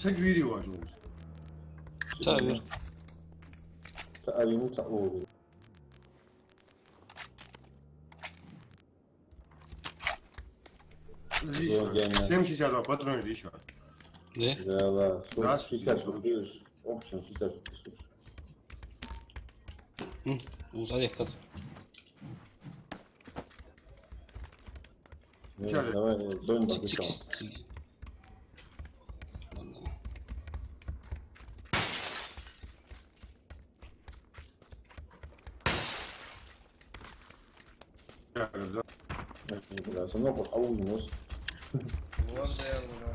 Саг вийрий вай, жуз. Цхьа вийр. Цхьа арина, цхьа овр. Здесь. Йо, ещё. Гений. Семь шестьдесят два патрон здесь ещё. Да? Да, да. Да, шестьдесят штук, видишь? Общем, шестьдесят штук. М, ну, заехать. Не, давай, э, дом. Тик, тик, тик. Бля, со мной хоть аул не может. Вот, да, я уже.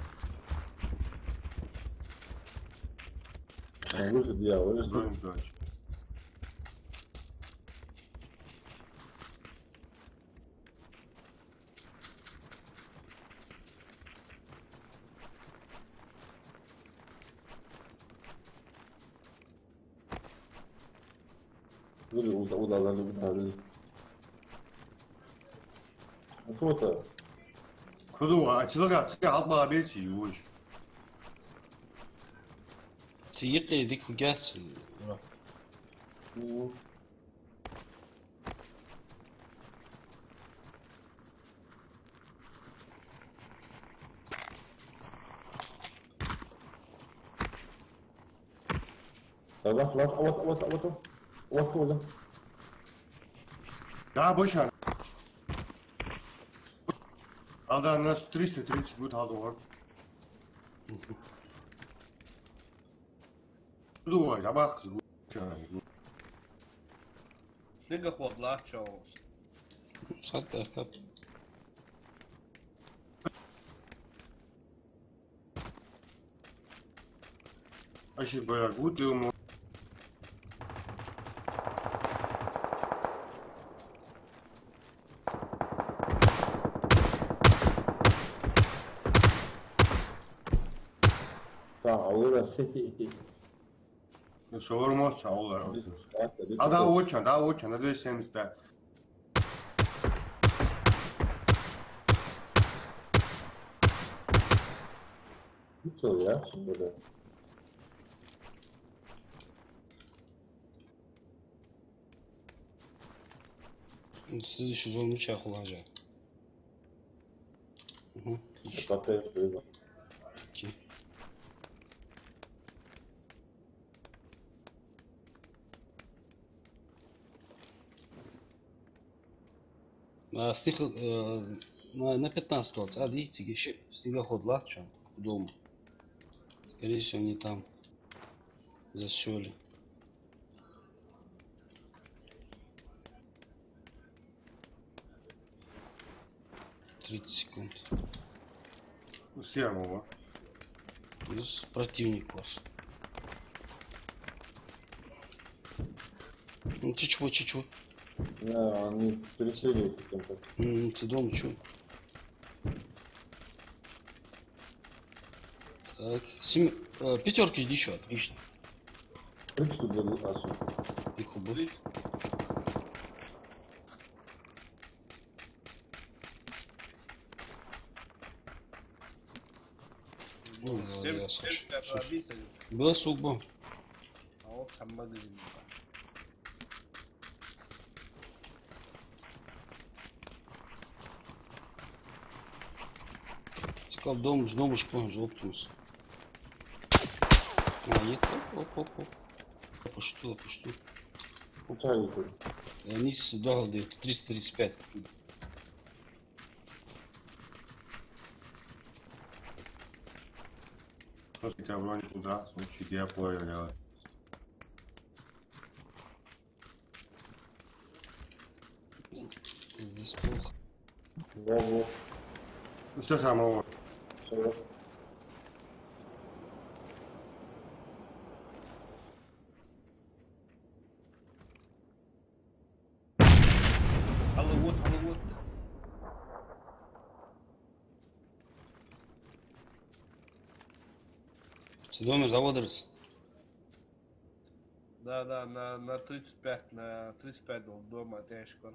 А, выход я, выход. Вижу, уда, уда, уда, уда, уда. А что это? Куда? А человек, человек, алба бейте, юж. Цигитле дик хугяц. Ну. Да, лаф, лаф, а вот, а вот, а вот, а вот, а вот. Да, больше. А, да, у нас триста тридцать будет, а, доллар. Думаю, а бах, снегоход лаьттача волча. Сатта, сатта. Ачи бара гуд ему. Та, алло, да. Ну, шаурма, шаурма. А, да, очень, да, очень, на двести семьдесят пять. Ну, что, я, что ли? Следующий зон меча хулажа. Угу, отлично. Окей. А, стих, э, на, на пятнадцать столц. А, видите, ещё снегоход лаьттача дом. Скорее всего, они там засели. Тридцать секунд. Из противников. Ну, чичво, чичво. Да, они перестреливаются там как. М, ты дом, чё? Так, сем-, э, пятёрки иди ещё, отлично. Приксу дали асу. Их убыл. Ну, молодец, Саша. Была сугба. А вот сам магазин. Цикал дом, с дому шпон, жёлтый. А, нет, оп, оп, оп, оп. Опустил, опустил. Куда они тут? Э, низ догал дает, триста тридцать пять. Просто тебя вроде туда, в случае тебя понял, я. Здесь плохо. Да, вот. Ну, что самого? Всё. Алло, вот, алло, вот. Цу доме заводились. Да, да, на, на тридцать пять, на тридцать пять дол дома тяжко.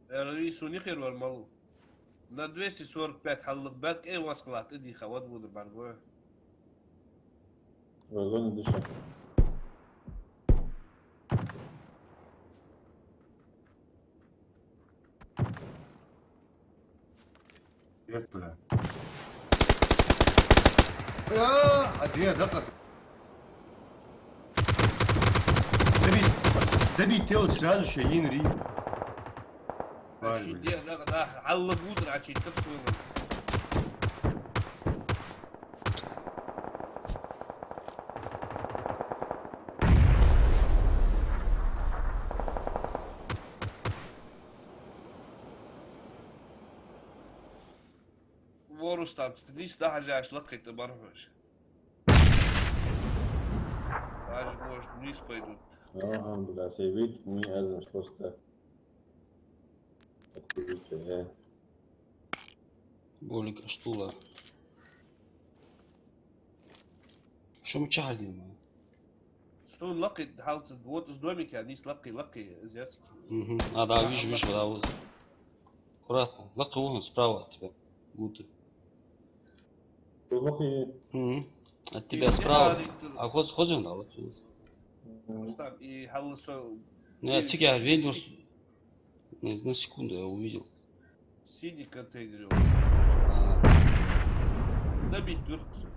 Эр, и сона хир вар малув. На двести сорок пять хьаллах баьтта кӀе васкалат тӀадийха вад вудар бӀаргагой. Вагон дыша. Нет, бля. А, а где, да как? Добить, добить тело сразу же, Инри. Правильно. Шу де, да, да, хьалла гуд, а чи тапсула. Ворус там, низ дахьажаш лакхийта бархьош. Даже, может, вниз пойдут. Ага, бля, сей вид, мне азам просто. Откуда, э? Болик, а что ла? Шо ма чахьардина? Сона лакхе хьалца, вот из домик, а низ лакхе, лакхе, азиатский. Мгм. А, да, вижу, вижу, да, вот. Аккуратно. Лакхе вон справа от тебя. Будто. Лакхе. Мгм. От тебя справа. А хоз-, хозим, да, лакхе. Мгм. Там и хьалла со-. Не, цига, вендурс. Нет, на секунду я увидел. Синий контейнер. А. Добить дурак, кстати.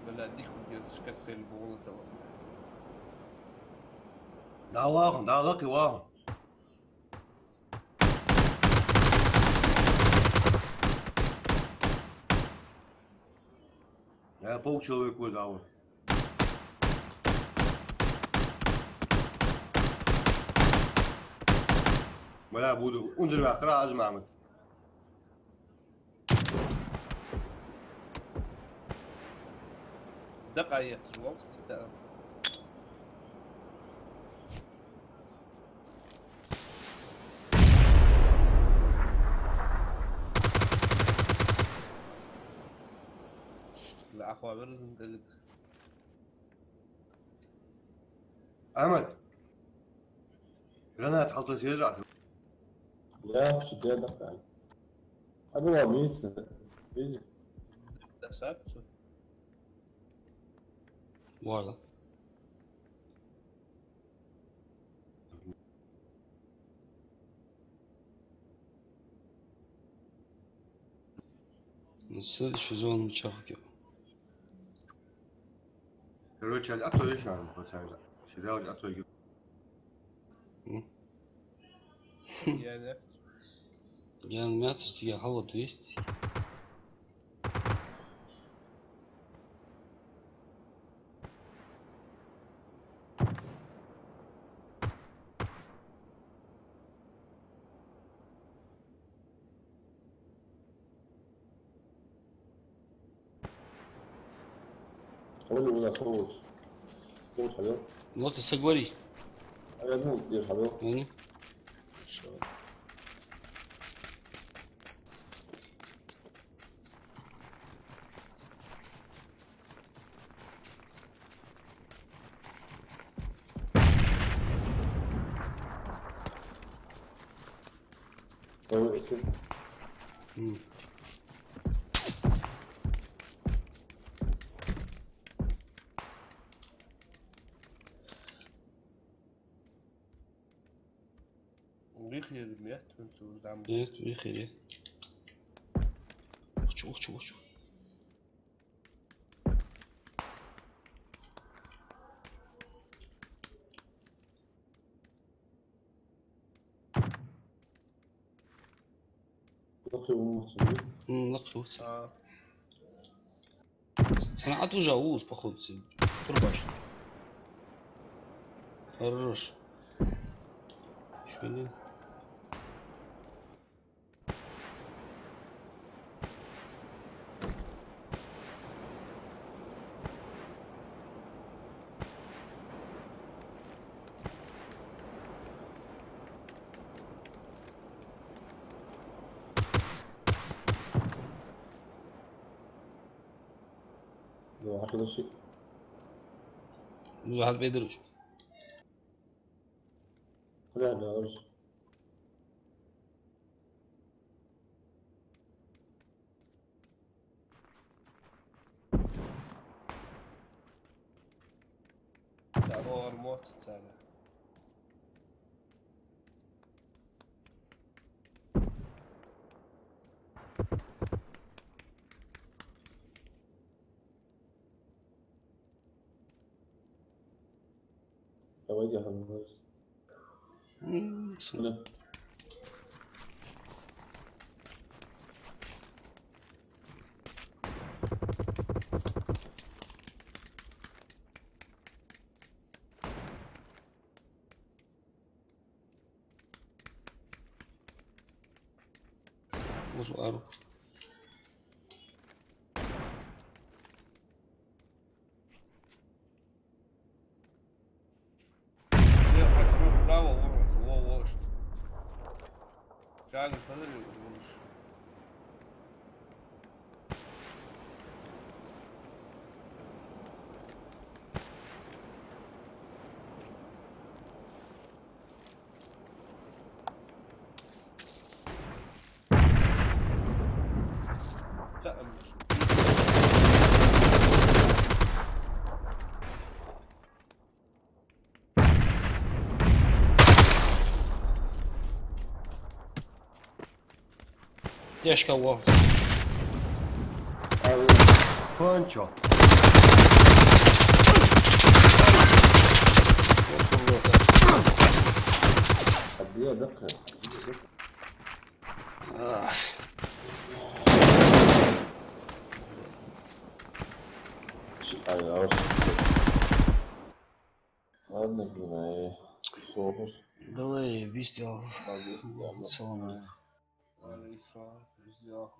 Бля, нихуя, скатпель болото. Да ладно, да ладно, ладно. Я полчеловека дал. Бля, буду. Унзер вяхра аз мамы. Да, кайф, звук, да. Ахва берзин делик. Ахьмад. Гранат хьалта сеза. Я, чу де дахта. Абу ва мис. Мис. Дасат. Вала. Следующий зона чахки. Короче, а то ещё, пацаны, сериал, а то ещё. М? Я, да. Я на мясо, я хавал двести. Хьавола, вала, хьавола. Хьавола, хьавола. Ну, ты соглори. А я, ну, я хьавола. Мгм. Хорошо. Ой, если. М. Вихир мет, фунцур дам. Есть, вихир есть. Ухчу, ухчу, ухчу. Лакхе вон вахча, да? М, лакхе вахча. А. Санаат уже уз, походу, ц-, турбаш. Хорош. Ещё один. Хьакъ да ши. Ну, хьал бедруш. Куда да уж? Да, ну, армот цара. Давай, я ханмас. М, су. Да. Вуз ару. Я хочу справа, вон, во, во, ш-. Чага, смотри, вон, ш-. Тешка во. Кончо. Ах. Ладно, блин, ай, сохус. Давай, выстрел. Ладно, ладно. Салам алейкум. Алейкум салам, выстрел.